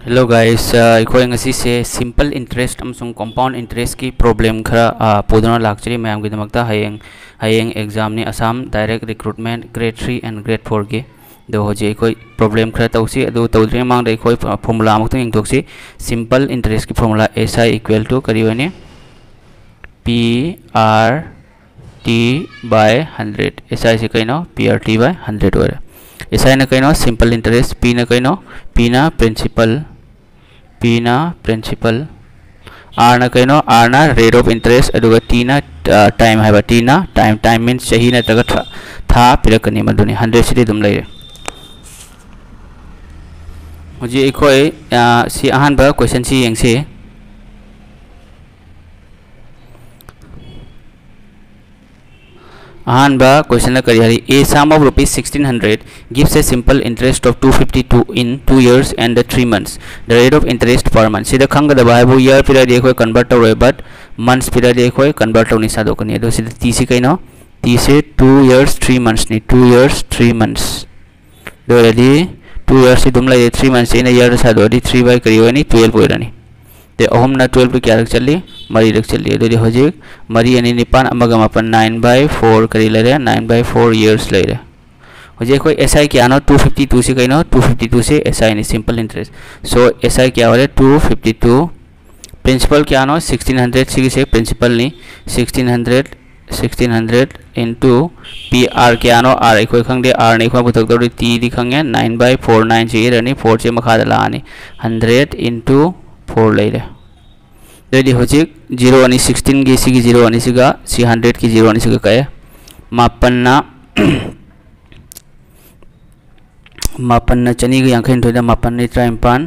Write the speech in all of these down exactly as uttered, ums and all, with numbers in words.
Hello guys, ꯑ, ꯑꯩꯈꯣꯏ ꯉꯁꯤꯁꯦ simple interest ꯑꯃꯁꯨꯡ compound interestꯀꯤ problem ꯈꯔ, ꯑ, ꯄꯨꯗꯨꯅ ꯂꯥꯛꯆꯔꯤ ꯃꯌꯥꯝꯒꯤꯗꯃꯛꯇ꯫ ꯍꯌꯦꯡ, ꯍꯌꯦꯡ examꯅꯤ, Assam Direct Recruitment Grade three and Grade fourꯒꯤ꯫ ꯑꯗꯣ ꯍꯧꯖꯤꯛ ꯑꯩꯈꯣꯏ problem ꯈꯔ ꯇꯧꯁꯤ꯫ ꯑꯗꯨ ꯇꯧꯗ꯭ꯔꯤꯉꯩ ꯃꯃꯥꯡꯗ ꯑꯩꯈꯣꯏ ꯐ-, formula ꯑꯃꯨꯛꯇꯪ ꯌꯦꯡꯊꯣꯛꯁꯤ꯫ Simple interestꯀꯤ formula, S I equal to ꯀꯔꯤ ꯑꯣꯏꯅꯤ? P R T by hundred꯫ S I ꯁꯤ ꯀꯩꯅꯣ? P R T by hundred ꯑꯣꯏꯔꯦ꯫ S I ꯅ ꯀꯩꯅꯣ? Simple interest꯫ P ꯅ ꯀꯩꯅꯣ? P ꯅ principal꯫ P ꯅ principal꯫ R ꯅ ꯀꯩꯅꯣ? R ꯅ rate of interest, ꯑꯗꯨꯒ T ꯅ, ꯑ, time ꯍꯥꯏꯕ꯫ T ꯅ time, time means ꯆꯍꯤ ꯅꯠꯇ꯭ꯔꯒ ꯊꯥ, ꯊꯥ ꯄꯤꯔꯛꯀꯅꯤ, ꯃꯗꯨꯅꯤ꯫ Hundred ꯁꯤꯗꯤ ꯑꯗꯨꯝ ꯂꯩꯔꯦ꯫ ꯍꯧꯖꯤꯛ ꯑꯩꯈꯣꯏ, ꯑ, ꯁꯤ ꯑꯍꯥꯟꯕ question ꯁꯤ ꯌꯦꯡꯁꯤ꯫ ꯑꯍꯥꯟꯕ question ꯀꯔꯤ ꯍꯥꯏꯔꯤ? A sum of rupees sixteen hundred gives a simple interest of two fifty two in two years and three months. The rate of interest per month. ꯁꯤꯗ ꯈꯪꯒꯗꯕ ꯍꯥꯏꯕꯨ year ꯄꯤꯔꯗꯤ ꯑꯩꯈꯣꯏ convert ꯇꯧꯔꯣꯏ, but months ꯄꯤꯔꯗꯤ ꯑꯩꯈꯣꯏ convert ꯇꯧꯅꯤ, ꯁꯥꯗꯣꯛꯀꯅꯤ꯫ ꯑꯗꯣ ꯁꯤꯗ T ꯁꯤ ꯀꯩꯅꯣ? T ꯁꯤ two years three months ꯅꯤ꯫ Two years three months꯫ ꯑꯗꯨ ꯑꯣꯏꯔꯗꯤ two years ꯁꯤ ꯑꯗꯨꯝ ꯂꯩꯔꯦ꯫ Three months ꯁꯤ ꯑꯩꯅ year ꯗ ꯁꯥꯗꯣꯛꯑꯗꯤ three by ꯀꯔꯤ ꯑꯣꯏꯔꯅꯤ? Twelve ꯑꯣꯏꯔꯅꯤ꯫ ꯑꯗꯩ ꯑꯍꯨꯝꯅ twelve ꯀꯌꯥꯔꯛ ꯆꯠꯂꯤ? ꯃꯔꯤꯔꯛ ꯆꯠꯂꯤ꯫ ꯑꯗꯨꯗꯤ ꯍꯧꯖꯤꯛ ꯃꯔꯤ ꯑꯅꯤ ꯅꯤꯄꯥꯟ, ꯑꯃꯒ ꯃꯥꯄꯟ, nine by four ꯀꯔꯤ ꯂꯩꯔꯦ? Nine by four years ꯂꯩꯔꯦ꯫ ꯍꯧꯖꯤꯛ ꯑꯩꯈꯣꯏ S I ꯀꯌꯥꯅꯣ? Two fifty two ꯁꯤ ꯀꯩꯅꯣ? Two fifty two ꯁꯤ S I ꯅꯤ, simple interest꯫ So, S I ꯀꯌꯥ ꯑꯣꯏꯔꯦ? Two fifty two꯫ Principal ꯀꯌꯥꯅꯣ? Sixteen hundred꯫ ꯁꯤꯒꯤꯁꯦ principal ꯅꯤ꯫ Sixteen hundred, sixteen hundred into P R ꯀꯌꯥꯅꯣ? R ꯑꯩꯈꯣꯏ ꯈꯪꯗꯦ꯫ R ꯅ ꯑꯩꯈꯣꯏ ꯄꯨꯊꯣꯛꯇꯧꯔꯤ꯫ T ꯗꯤ ꯈꯪꯉꯦ꯫ Nine by four, nine ꯁꯤ ꯏꯔꯅꯤ꯫ Four ꯁꯤ ꯃꯈꯥꯗ ꯂꯥꯛꯑꯅꯤ꯫ Hundred into four ꯂꯩꯔꯦ꯫ ꯑꯗꯨꯑꯣꯏꯗꯤ ꯍꯧꯖꯤꯛ zero ꯑꯅꯤ sixteen ꯒꯤ, ꯁꯤꯒꯤ zero ꯑꯅꯤꯁꯤꯒ ꯁꯤ hundred ꯀꯤ zero ꯑꯅꯤꯁꯤꯒ ꯀꯛꯑꯦ꯫ ꯃꯥꯄꯟꯅ, ꯃꯥꯄꯟꯅ ꯆꯅꯤꯒ ꯌꯥꯡꯈꯩ ꯍꯨꯝꯗꯣꯏꯗ ꯃꯥꯄꯟꯅꯤ ꯇꯔꯥꯅꯤꯄꯥꯟ,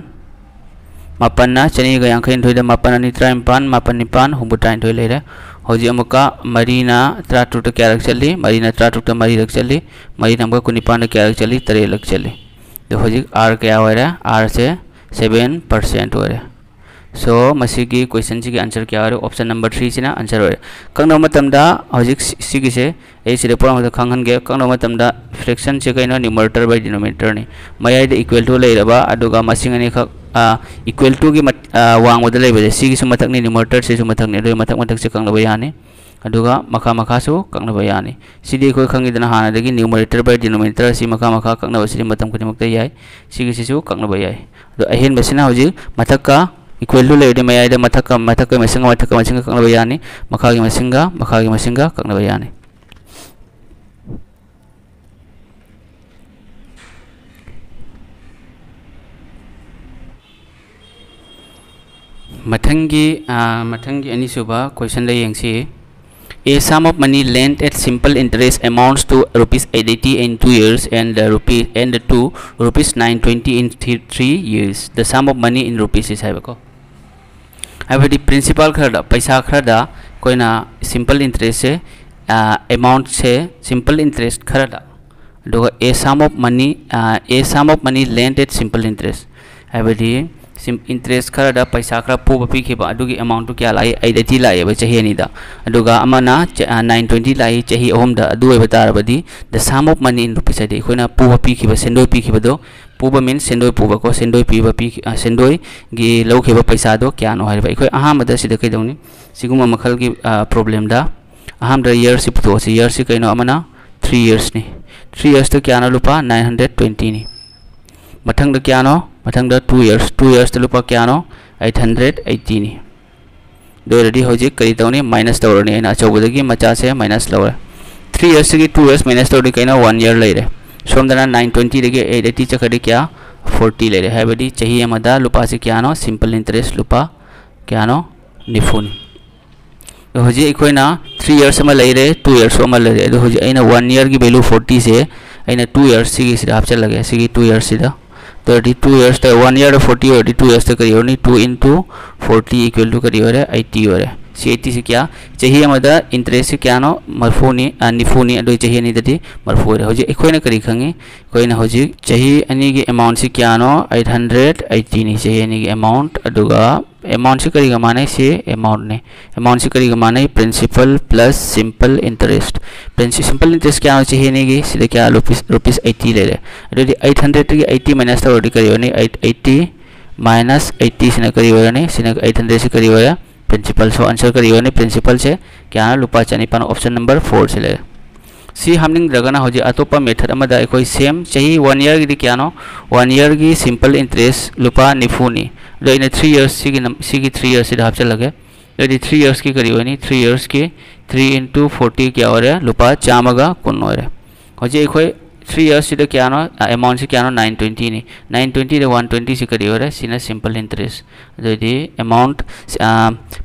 ꯃꯥꯄꯟꯅ ꯆꯅꯤꯒ ꯌꯥꯡꯈꯩ ꯍꯨꯝꯗꯣꯏꯗ ꯃꯥꯄꯟ ꯑꯅꯤ ꯇꯔꯥꯅꯤꯄꯥꯟ, ꯃꯥꯄꯟ ꯅꯤꯄꯥꯟ ꯍꯨꯝꯐꯨꯇꯔꯥꯅꯤꯊꯣꯏ ꯂꯩꯔꯦ꯫ ꯍꯧꯖꯤꯛ ꯑꯃꯨꯛꯀ ꯃꯔꯤꯅ ꯇꯔꯥꯇꯔꯨꯛꯇ ꯀꯌꯥꯔꯛ ꯆꯠꯂꯤ? ꯃꯔꯤꯅ ꯇꯔꯥꯇꯔꯨꯛꯇ ꯃꯔꯤꯔꯛ ꯆꯠꯂꯤ꯫ ꯃꯔꯤꯅ ꯑꯃꯨꯛꯀ ꯀꯨꯟꯅꯤꯄꯥꯟꯗ ꯀꯌꯥꯔꯛ ꯆꯠꯂꯤ? ꯇꯔꯦꯠꯂꯛ ꯆꯠꯂꯤ꯫ ꯑꯗꯣ ꯍꯧꯖꯤꯛ R ꯀꯌꯥ ꯑꯣꯏꯔꯦ? R ꯁꯦ seven percent ꯑꯣꯏꯔꯦ꯫ So, ꯃꯁꯤꯒꯤ question ꯁꯤꯒꯤ answer ꯀꯌꯥ ꯑꯣꯏꯔꯦ? Option number three ꯁꯤꯅ answer ꯑꯣꯏꯔꯦ꯫ ꯀꯛꯅꯕ ꯃꯇꯝꯗ ꯍꯧꯖꯤꯛ ꯁꯤ-, ꯁꯤꯒꯤꯁꯦ ꯑꯩ ꯁꯤꯗ ꯄꯣꯠ ꯑꯃꯗ ꯈꯪꯍꯟꯒꯦ꯫ ꯀꯛꯅꯕ ꯃꯇꯝꯗ fraction ꯁꯦ ꯀꯩꯅꯣ? Numerator by denominator ꯅꯤ꯫ ꯃꯌꯥꯏꯗ equal to ꯂꯩꯔꯕ, ꯑꯗꯨꯒ ꯃꯁꯤꯡ ꯑꯅꯤꯈꯛ equal to ꯒꯤ ꯃꯠ-, ꯑ, ꯋꯥꯡꯃꯗ ꯂꯩꯕꯁꯦ, ꯁꯤꯒꯤꯁꯨ ꯃꯊꯛꯅꯤ, numerator ꯁꯤꯁꯨ ꯃꯊꯛꯅꯤ, ꯑꯗꯨꯒꯤ ꯃꯊꯛ ꯃꯊꯛꯁꯦ ꯀꯛꯅꯕ ꯌꯥꯅꯤ꯫ ꯑꯗꯨꯒ ꯃꯈꯥ ꯃꯈꯥꯁꯨ ꯀꯛꯅꯕ ꯌꯥꯅꯤ꯫ ꯁꯤꯗꯤ ꯑꯩꯈꯣꯏ ꯈꯪꯉꯤꯗꯅ, ꯍꯥꯟꯅꯗꯒꯤ numerator by denominator ꯑꯁꯤ ꯃꯈꯥ ꯃꯈꯥ ꯀꯛꯅꯕꯁꯤꯗꯤ ꯃꯇꯝ ꯈꯨꯗꯤꯡꯃꯛꯇ ꯌꯥꯏ꯫ ꯁꯤꯒꯤꯁꯤꯁꯨ ꯀꯛꯅꯕ ꯌꯥꯏ꯫ ꯑꯗꯣ ꯑꯍꯦꯟꯕꯁꯤꯅ ꯍꯧꯖꯤꯛ ꯃꯊꯛꯀ equal to ꯂꯩꯔꯗꯤ ꯃꯌꯥꯏꯗ ꯃꯊꯛꯀ, ꯃꯊꯛꯀ ꯃꯁꯤꯡꯒ ꯃꯊꯛꯀ ꯃꯁꯤꯡꯒ ꯀꯛꯅꯕ ꯌꯥꯅꯤ꯫ ꯃꯈꯥꯒꯤ ꯃꯁꯤꯡꯒ ꯃꯈꯥꯒꯤ ꯃꯁꯤꯡꯒ ꯀꯛꯅꯕ ꯌꯥꯅꯤ꯫ ꯃꯊꯪꯒꯤ, ꯑ, ꯃꯊꯪꯒꯤ ꯑꯅꯤꯁꯨꯕ questionꯗ ꯌꯦꯡꯁꯤ꯫ A sum of money lent at simple interest amounts to rupees eight eighty in two years and the rupee, and to rupees nine twenty in th-, three years. The sum of money in rupees is ꯍꯥꯏꯕꯀꯣ꯫ ꯍꯥꯏꯕꯗꯤ principal ꯈꯔꯗ, ꯄꯩꯁꯥ ꯈꯔꯗ ꯑꯩꯈꯣꯏꯅ simple interestꯁꯦ, ꯑ, amountꯁꯦ simple interest ꯈꯔꯗ, ꯑꯗꯨꯒ a sum of money, ꯑ, a sum of money lent at simple interest, ꯍꯥꯏꯕꯗꯤ sim-, interest ꯈꯔꯗ ꯄꯩꯁꯥ ꯈꯔ ꯄꯨꯕ ꯄꯤꯈꯤꯕ, ꯑꯗꯨꯒꯤ amountꯇꯨ ꯀꯌꯥ ꯂꯥꯛꯏ? Eight eighty ꯂꯥꯛꯑꯦꯕ ꯆꯍꯤ ꯑꯅꯤꯗ꯫ ꯑꯗꯨꯒ ꯑꯃꯅ ꯆ-, ꯑ, nine twenty ꯂꯥꯛꯏ ꯆꯍꯤ ꯑꯍꯨꯝꯗ꯫ ꯑꯗꯨ ꯑꯣꯏꯕ ꯇꯥꯔꯕꯗꯤ the sum of money in rupees ꯍꯥꯏꯗꯤ ꯑꯩꯈꯣꯏꯅ ꯄꯨꯕ ꯄꯤꯈꯤꯕ, ꯁꯦꯟꯗꯣꯏ ꯄꯤꯈꯤꯕꯗꯣ, ꯄꯨꯕ means ꯁꯦꯟꯗꯣꯏ ꯄꯨꯕꯀꯣ, ꯁꯦꯟꯗꯣꯏ ꯄꯤꯕ ꯄꯤ-, ꯑ, ꯁꯦꯟꯗꯣꯏꯒꯤ ꯂꯧꯈꯤꯕ ꯄꯩꯁꯥꯗꯣ ꯀꯌꯥꯅꯣ ꯍꯥꯏꯔꯤꯕ꯫ ꯑꯩꯈꯣꯏ ꯑꯍꯥꯟꯕꯗ ꯁꯤꯗ ꯀꯩꯗꯧꯅꯤ? ꯁꯤꯒꯨꯝꯕ ꯃꯈꯜꯒꯤ, ꯑ, problemꯗ ꯑꯍꯥꯟꯕꯗ yearꯁꯤ ꯄꯨꯊꯣꯛꯑꯁꯤ꯫ Yearꯁꯤ ꯀꯩꯅꯣ? ꯑꯃꯅ three yearsꯅꯤ꯫ Three yearsꯇ ꯀꯌꯥꯅꯣ? ꯂꯨꯄꯥ nine hundred twentyꯅꯤ꯫ ꯃꯊꯪꯗ ꯀꯌꯥꯅꯣ? ꯃꯊꯪꯗ two years꯫ Two yearsꯇ ꯂꯨꯄꯥ ꯀꯌꯥꯅꯣ? Eight hundred eightyꯅꯤ꯫ ꯑꯗꯨ ꯑꯣꯏꯔꯗꯤ ꯍꯧꯖꯤꯛ ꯀꯔꯤ ꯇꯧꯅꯤ? Minus ꯇꯧꯔꯅꯤ꯫ ꯑꯩꯅ ꯑꯆꯧꯕꯗꯒꯤ ꯃꯆꯥꯁꯦ minus ꯂꯧꯔꯦ꯫ Three yearsꯁꯤꯒꯤ two years minus ꯇꯧꯔꯗꯤ ꯀꯩꯅꯣ? One year ꯂꯩꯔꯦ꯫ ꯁꯣꯝꯗꯅ nine twentyꯗꯒꯤ eight eighty ꯆꯠꯈ꯭ꯔꯗꯤ ꯀꯌꯥ? Forty ꯂꯩꯔꯦ꯫ ꯍꯥꯏꯕꯗꯤ ꯆꯍꯤ ꯑꯃꯗ ꯂꯨꯄꯥꯁꯤ ꯀꯌꯥꯅꯣ? Simple interest ꯂꯨꯄꯥ ꯀꯌꯥꯅꯣ? ꯅꯤꯐꯨꯅꯤ꯫ ꯑꯗꯣ ꯍꯧꯖꯤꯛ ꯑꯩꯈꯣꯏꯅ three years ꯑꯃ ꯂꯩꯔꯦ, two years ꯑꯃ ꯂꯩꯔꯦ꯫ ꯑꯗꯣ ꯍꯧꯖꯤꯛ ꯑꯩꯅ one yearꯒꯤ value fortyꯁꯦ ꯑꯩꯅ two years ꯁꯤꯒꯤꯁꯤꯗ ꯍꯥꯞꯆꯤꯜꯂꯒꯦ, ꯁꯤꯒꯤ two yearsꯁꯤꯗ꯫ ꯑꯗꯨ ꯑꯣꯏꯔꯗꯤ two yearsꯇ, one yearꯗ forty ꯑꯣꯏꯔꯗꯤ two yearsꯇ ꯀꯔꯤ ꯑꯣꯏꯔꯅꯤ? Two into forty equal to ꯀꯔꯤ ꯑꯣꯏꯔꯦ? Eighty ꯑꯣꯏꯔꯦ꯫ ꯁꯤ eightyꯁꯤ ꯀꯌꯥ? ꯆꯍꯤ ꯑꯃꯗ interestꯁꯤ ꯀꯌꯥꯅꯣ? ꯃꯔꯤꯐꯨꯅꯤ, ꯑ, ꯅꯤꯐꯨꯅꯤ꯫ ꯑꯗꯨ ꯆꯍꯤ ꯑꯅꯤꯗꯗꯤ ꯃꯔꯤꯐꯨ ꯑꯣꯏꯔꯦ꯫ ꯍꯧꯖꯤꯛ ꯑꯩꯈꯣꯏꯅ ꯀꯔꯤ ꯈꯪꯉꯤ? ꯑꯩꯈꯣꯏꯅ ꯍꯧꯖꯤꯛ ꯆꯍꯤ ꯑꯅꯤꯒꯤ amountꯁꯤ ꯀꯌꯥꯅꯣ? Eight hundred eightyꯅꯤ ꯆꯍꯤ ꯑꯅꯤꯒꯤ amount꯫ ꯑꯗꯨꯒ amountꯁꯤ ꯀꯔꯤꯒ ꯃꯥꯟꯅꯩ? ꯁꯤ amountꯅꯤ꯫ Amountꯁꯤ ꯀꯔꯤꯒ ꯃꯥꯟꯅꯩ? Principal plus simple interest꯫ Princi-, simple interest ꯀꯌꯥꯅꯣ ꯆꯍꯤ ꯑꯅꯤꯒꯤ? ꯁꯤꯗ ꯀꯌꯥ? Rupees, rupees eighty ꯂꯩꯔꯦ꯫ ꯑꯗꯨꯗꯤ eight hundredꯇꯒꯤ eighty minus ꯇꯧꯔꯗꯤ ꯀꯔꯤ ꯑꯣꯏꯅꯤ? Eight eighty ꯃꯥꯏꯅꯁ ꯑꯩꯠꯇꯤꯁꯤꯅ ꯀꯔꯤ ꯑꯣꯏꯔꯅꯤ? ꯁꯤꯅ ꯑꯩꯠ ꯍꯟꯗ꯭ꯔꯦꯠꯁꯤ ꯀꯔꯤ ꯑꯣꯏꯔꯦ? ꯄ꯭ꯔꯤꯟꯁꯤꯄꯜ꯫ ꯁꯣ ꯑꯟꯁꯔ ꯀꯔꯤ ꯑꯣꯏꯔꯅꯤ? ꯄ꯭ꯔꯤꯟꯁꯤꯄꯜꯁꯦ ꯀꯌꯥꯅꯣ? ꯂꯨꯄꯥ ꯆꯅꯤꯄꯥꯟ, ꯑꯣꯞꯁꯟ ꯅꯝꯕꯔ ꯐꯣꯔꯁꯤ ꯂꯩꯔꯦ꯫ ꯁꯤ ꯍꯥꯞꯅꯤꯡꯗ꯭ꯔꯒꯅ ꯍꯧꯖꯤꯛ ꯑꯇꯣꯞꯄ ꯃꯦꯊꯠ ꯑꯃꯗ ꯑꯩꯈꯣꯏ ꯁꯦꯝ ꯆꯍꯤ ꯋꯥꯟ ꯏꯌꯔꯒꯤꯗꯤ ꯀꯌꯥꯅꯣ? ꯋꯥꯟ ꯏꯌꯔꯒꯤ ꯁꯤꯝꯄꯜ ꯏꯟꯇꯔꯦꯁ ꯂꯨꯄꯥ ꯅꯤꯐꯨꯅꯤ꯫ ꯑꯗꯣ ꯑꯩꯅ ꯊ꯭ꯔꯤ ꯏꯌꯔꯁ ꯁꯤꯒꯤ ꯅꯝ-, ꯁꯤꯒꯤ ꯊ꯭ꯔꯤ ꯏꯌꯔꯁꯁꯤꯗ ꯍꯥꯞꯆꯤꯜꯂꯒꯦ꯫ ꯑꯗꯨꯗꯤ ꯊ꯭ꯔꯤ ꯏꯌꯔꯁꯀꯤ ꯀꯔꯤ ꯑꯣꯏꯅꯤ? ꯊ꯭ꯔꯤ ꯏꯌꯔꯁꯀꯤ ꯊ꯭ꯔꯤ ꯏꯟꯇꯨ ꯐꯣꯔꯇꯤ ꯀꯌꯥ ꯑꯣꯏꯔꯦ? ꯂꯨꯄꯥ ꯆꯥꯝꯃꯒ ꯀꯨꯟ ꯑꯣꯏꯔꯦ꯫ ꯍꯧꯖꯤꯛ ꯑꯩꯈꯣꯏ ꯊ꯭ꯔꯤ ꯏꯌꯔꯁꯁꯤꯗ ꯀꯌꯥꯅꯣ? ꯑꯦꯃꯥꯎꯟꯁꯤ ꯀꯌꯥꯅꯣ? ꯅꯥꯏꯟ ꯇ꯭ꯋꯦꯟꯇꯤꯅꯤ꯫ ꯅꯥꯏꯟ ꯇ꯭ꯋꯦꯟꯇꯤꯗ ꯋꯥꯟ ꯇ꯭ꯋꯦꯟꯇꯤꯁꯤ ꯀꯔꯤ ꯑꯣꯏꯔꯦ? ꯁꯤꯅ ꯁꯤꯝꯄꯜ ꯏꯟꯇꯔꯦꯁ꯫ ꯑꯗꯨꯗꯤ ꯑꯦꯃꯥꯎꯟ,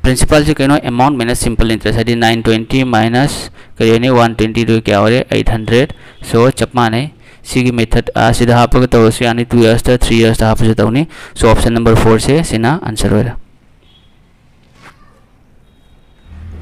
ꯄ꯭ꯔꯤꯟꯁꯤꯄꯜꯁꯤ ꯀꯩꯅꯣ? ꯑꯦꯃꯥꯎꯟ ꯃꯥꯏꯅꯁ ꯁꯤꯝꯄꯜ ꯏꯟꯇꯔꯦꯁ, ꯍꯥꯏꯗꯤ ꯅꯥꯏꯟ ꯇ꯭ꯋꯦꯟꯇꯤ ꯃꯥꯏꯅꯁ ꯀꯔꯤ ꯑꯣꯏꯅꯤ? ꯋꯥꯟ ꯇ꯭ꯋꯦꯟꯇꯤꯗꯨ ꯀꯌꯥ ꯑꯣꯏꯔꯦ? Eight hundred. ꯁꯣ ꯆꯞ ꯃꯥꯟꯅꯩ꯫ ꯁꯤꯒꯤ ꯃꯦꯊꯠ ꯑꯁꯤꯗ ꯍꯥꯞꯄꯒ ꯇꯧꯔꯁꯨ ꯌꯥꯅꯤ, ꯇꯨ ꯏꯌꯔꯁꯇ, ꯊ꯭ꯔꯤ ꯏꯌꯔꯁꯇ ꯍꯥꯞꯄꯁꯨ ꯇꯧꯅꯤ꯫ ꯁꯣ ꯑꯣꯞꯁꯟ ꯅꯝꯕꯔ ꯐꯣꯔꯁꯦ ꯁꯤꯅ ꯑꯟꯁꯔ ꯑꯣꯏꯔꯦ꯫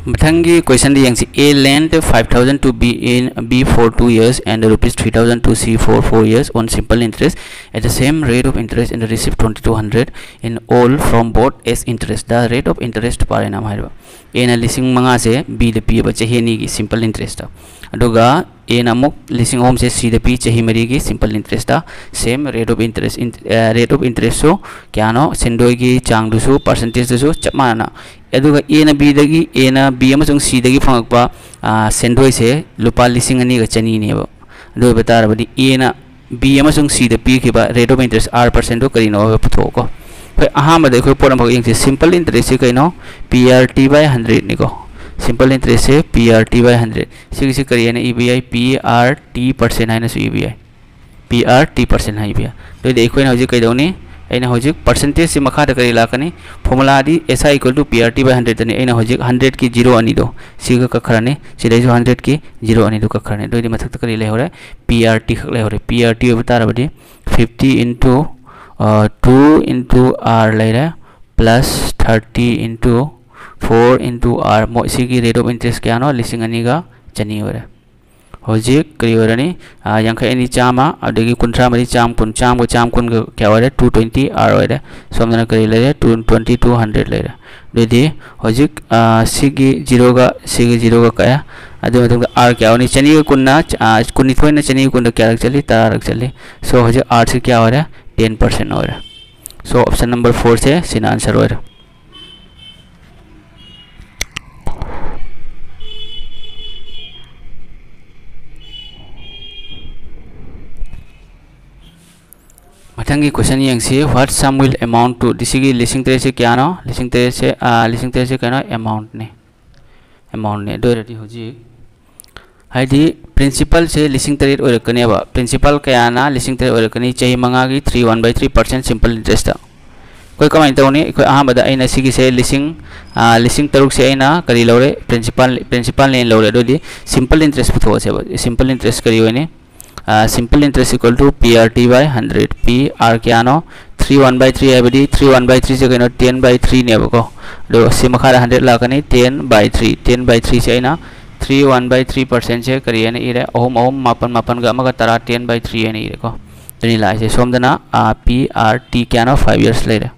ꯃꯊꯪꯒꯤ ꯀꯣꯏꯁꯟꯗ ꯌꯦꯡꯁꯤ꯫ A lent five thousand to B in B for two years and rupees three thousand to C for four years on simple interest at the same rate of interest and receive twenty two hundred in all from both as interest. The rate of interest per annum ꯍꯥꯏꯔꯤꯕ꯫ Aꯅ ꯂꯤꯁꯤꯡ ꯃꯉꯥꯁꯦ Bꯗ ꯄꯤꯕ ꯆꯍꯤ ꯑꯅꯤꯒꯤ simple interest, ꯑꯗꯨꯒ Aꯅ ꯑꯃꯨꯛ ꯂꯤꯁꯤꯡ ꯑꯍꯨꯝꯁꯦ Cꯗ ꯄꯤ ꯆꯍꯤ ꯃꯔꯤꯒꯤ simple interest. Same rate of interest, rate of ꯏꯟꯇꯔꯦꯁꯁꯨ ꯀꯌꯥꯅꯣ, ꯁꯦꯟꯗꯣꯏꯒꯤ ꯆꯥꯡꯗꯨꯁꯨ, ꯄꯥꯔꯁꯦꯟꯇꯦꯖꯇꯨꯁꯨ ꯆꯞ ꯃꯥꯟꯅꯅ꯫ ꯑꯗꯨꯒ Aꯅ Bꯗꯒꯤ, Aꯅ B ꯑꯃꯁꯨꯡ Cꯗꯒꯤ ꯐꯪꯉꯛꯄ, ꯑ, ꯁꯦꯟꯗꯣꯏꯁꯦ ꯂꯨꯄꯥ ꯂꯤꯁꯤꯡ ꯑꯅꯤꯒ ꯆꯅꯤꯅꯦꯕ꯫ ꯑꯗꯨ ꯑꯣꯏꯕ ꯇꯥꯔꯕꯗꯤ Aꯅ B ꯑꯃꯁꯨꯡ Cꯗ ꯄꯤꯈꯤꯕ rate of interest R percentꯗꯣ ꯀꯔꯤꯅꯣ ꯍꯥꯏꯕ ꯄꯨꯊꯣꯛꯑꯣꯀꯣ꯫ ꯑꯩꯈꯣꯏ ꯑꯍꯥꯟꯕꯗ ꯑꯩꯈꯣꯏ ꯄꯣꯠ ꯑꯃꯈꯛ ꯌꯦꯡꯁꯤ꯫ ꯁꯤꯝꯄꯜ ꯏꯟꯇꯔꯦꯁꯁꯦ ꯀꯩꯅꯣ? P R T by hundredꯅꯤꯀꯣ꯫ ꯁꯤꯝꯄꯜ ꯏꯟꯇꯔꯦꯁꯁꯦ P R T by hundred꯫ ꯁꯤꯒꯤꯁꯦ ꯀꯔꯤ ꯍꯥꯏꯅ ꯏꯕ ꯌꯥꯏ? P R T percent ꯍꯥꯏꯅꯁꯨ ꯏꯕ ꯌꯥꯏ꯫ P R T percent ꯍꯥꯏꯕ ꯌꯥꯏ꯫ ꯑꯗꯨꯑꯣꯏꯗꯤ ꯑꯩꯈꯣꯏꯅ ꯍꯧꯖꯤꯛ ꯀꯩꯗꯧꯅꯤ? ꯑꯩꯅ ꯍꯧꯖꯤꯛ ꯄꯥꯔꯁꯦꯟꯇꯦꯖꯁꯤ ꯃꯈꯥꯗ ꯀꯔꯤ ꯂꯥꯛꯀꯅꯤ? ꯐꯣꯔꯃꯨꯂꯥꯗꯤ S I equal to P R T by hundredꯇꯅꯤ꯫ ꯑꯩꯅ ꯍꯧꯖꯤꯛ ꯍꯟꯗ꯭ꯔꯦꯠꯀꯤ ꯖꯤꯔꯣ ꯑꯅꯤꯗꯣ ꯁꯤꯒ ꯀꯛꯈ꯭ꯔꯅꯤ, ꯁꯤꯗꯩꯁꯨ ꯍꯟꯗ꯭ꯔꯦꯠꯀꯤ ꯖꯤꯔꯣ ꯑꯅꯤꯗꯣ ꯀꯛꯈ꯭ꯔꯅꯤ꯫ ꯑꯗꯨꯑꯣꯏꯗꯤ ꯃꯊꯛꯇ ꯀꯔꯤ ꯂꯩꯍꯧꯔꯦ? P R T ꯈꯛ ꯂꯩꯍꯧꯔꯦ꯫ P R T ꯑꯣꯏꯕ ꯇꯥꯔꯕꯗꯤ fifty into, ꯑ, two into R ꯂꯩꯔꯦ, plus thirty into four into R꯫ ꯃꯣꯏ ꯁꯤꯒꯤ rate of interest ꯀꯌꯥꯅꯣ? ꯂꯤꯁꯤꯡ ꯑꯅꯤꯒ ꯆꯅꯤ ꯑꯣꯏꯔꯦ꯫ ꯍꯧꯖꯤꯛ ꯀꯔꯤ ꯑꯣꯏꯔꯅꯤ? ꯑꯥ, ꯌꯥꯡꯈꯩ ꯑꯅꯤ ꯆꯥꯝꯃ, ꯑꯗꯒꯤ ꯀꯨꯟꯊ꯭ꯔꯥ ꯃꯔꯤ ꯆꯥꯝ ꯀꯨꯟ, ꯆꯥꯝꯃꯒ ꯆꯥꯝ ꯀꯨꯟꯒ ꯀꯌꯥ ꯑꯣꯏꯔꯦ? Two twenty R ꯑꯣꯏꯔꯦ꯫ ꯁꯣꯝꯗꯅ ꯀꯔꯤ ꯂꯩꯔꯦ? Two, twenty two hundred ꯂꯩꯔꯦ꯫ ꯑꯗꯨꯗꯤ ꯍꯧꯖꯤꯛ, ꯑꯥ, ꯁꯤꯒꯤ ꯖꯤꯔꯣꯒ ꯁꯤꯒꯤ ꯖꯤꯔꯣꯒ ꯀꯛꯑꯦ꯫ ꯑꯗꯨꯒꯤ ꯃꯇꯨꯡꯗ R ꯀꯌꯥ ꯑꯣꯏꯅꯤ? ꯆꯅꯤꯒ ꯀꯨꯟꯅ, ꯑꯥ, ꯀꯨꯟꯅꯤꯊꯣꯏꯅ ꯆꯅꯤꯒ ꯀꯨꯟꯗ ꯀꯌꯥꯔꯛ ꯆꯠꯂꯤ? ꯇꯔꯥꯔꯛ ꯆꯠꯂꯤ꯫ So ꯍꯧꯖꯤꯛ R ꯁꯤ ꯀꯌꯥ ꯑꯣꯏꯔꯦ? Ten percent ꯑꯣꯏꯔꯦ꯫ So option number four ꯁꯦ ꯁꯤꯅ answer ꯑꯣꯏꯔꯦ꯫ ꯃꯊꯪꯒꯤ question ꯌꯦꯡꯁꯤ꯫ What sum will amount to? ꯗꯤ ꯁꯤꯒꯤ ꯂꯤꯁꯤꯡ ꯇꯔꯦꯠꯁꯦ ꯀꯌꯥꯅꯣ? ꯂꯤꯁꯤꯡ ꯇꯔꯦꯠꯁꯦ, ꯑꯥ, ꯂꯤꯁꯤꯡ ꯇꯔꯦꯠꯁꯦ ꯀꯩꯅꯣ? Amountꯅꯤ꯫ Amountꯅꯤ꯫ ꯑꯗꯨ ꯑꯣꯏꯔꯗꯤ ꯍꯧꯖꯤꯛ, ꯍꯥꯏꯗꯤ principalꯁꯦ ꯂꯤꯁꯤꯡ ꯇꯔꯦꯠ ꯑꯣꯏꯔꯛꯀꯅꯦꯕ꯫ Principal ꯀꯌꯥꯅ ꯂꯤꯁꯤꯡ ꯇꯔꯦꯠ ꯑꯣꯏꯔꯛꯀꯅꯤ? ꯆꯍꯤ ꯃꯉꯥꯒꯤ three one by three percent simple interestꯇ꯫ ꯑꯩꯈꯣꯏ ꯀꯃꯥꯏꯅ ꯇꯧꯅꯤ? ꯑꯩꯈꯣꯏ ꯑꯍꯥꯟꯕꯗ ꯑꯩꯅ ꯁꯤꯒꯤꯁꯦ ꯂꯤꯁꯤꯡ, ꯑꯥ, ꯂꯤꯁꯤꯡ ꯇꯔꯨꯛꯁꯦ ꯑꯩꯅ ꯀꯔꯤ ꯂꯧꯔꯦ? Principal, principalꯅꯦꯅ ꯂꯧꯔꯦ꯫ ꯑꯗꯨꯗꯤ simple interest ꯄꯨꯊꯣꯛꯑꯁꯦꯕ꯫ Simple interest ꯀꯔꯤ ꯑꯣꯏꯅꯤ? ꯑꯥ, simple interest equal to P R T by hundred꯫ P R ꯀꯌꯥꯅꯣ? Three one by three ꯍꯥꯏꯕꯗꯤ three one by threeꯁꯦ ꯀꯩꯅꯣ? Ten by threeꯅꯦꯕꯀꯣ꯫ ꯑꯗꯣ ꯁꯤ ꯃꯈꯥꯗ hundred ꯂꯥꯛꯀꯅꯤ, ten by three꯫ Ten by threeꯁꯦ ꯑꯩꯅ three one by three percentꯁꯦ ꯀꯔꯤ ꯍꯥꯏꯅ ꯏꯔꯦ? ꯑꯍꯨꯝ ꯑꯍꯨꯝ ꯃꯥꯄꯟ, ꯃꯥꯄꯟꯒ ꯑꯃꯒ ꯇꯔꯥ, ten by three ꯍꯥꯏꯅ ꯏꯔꯦꯀꯣ꯫ ꯑꯗꯨꯅꯤ ꯂꯥꯛꯏꯁꯦ꯫ ꯁꯣꯝꯗꯅ, ꯑꯥ, P R T ꯀꯌꯥꯅꯣ? Five years ꯂꯩꯔꯦ꯫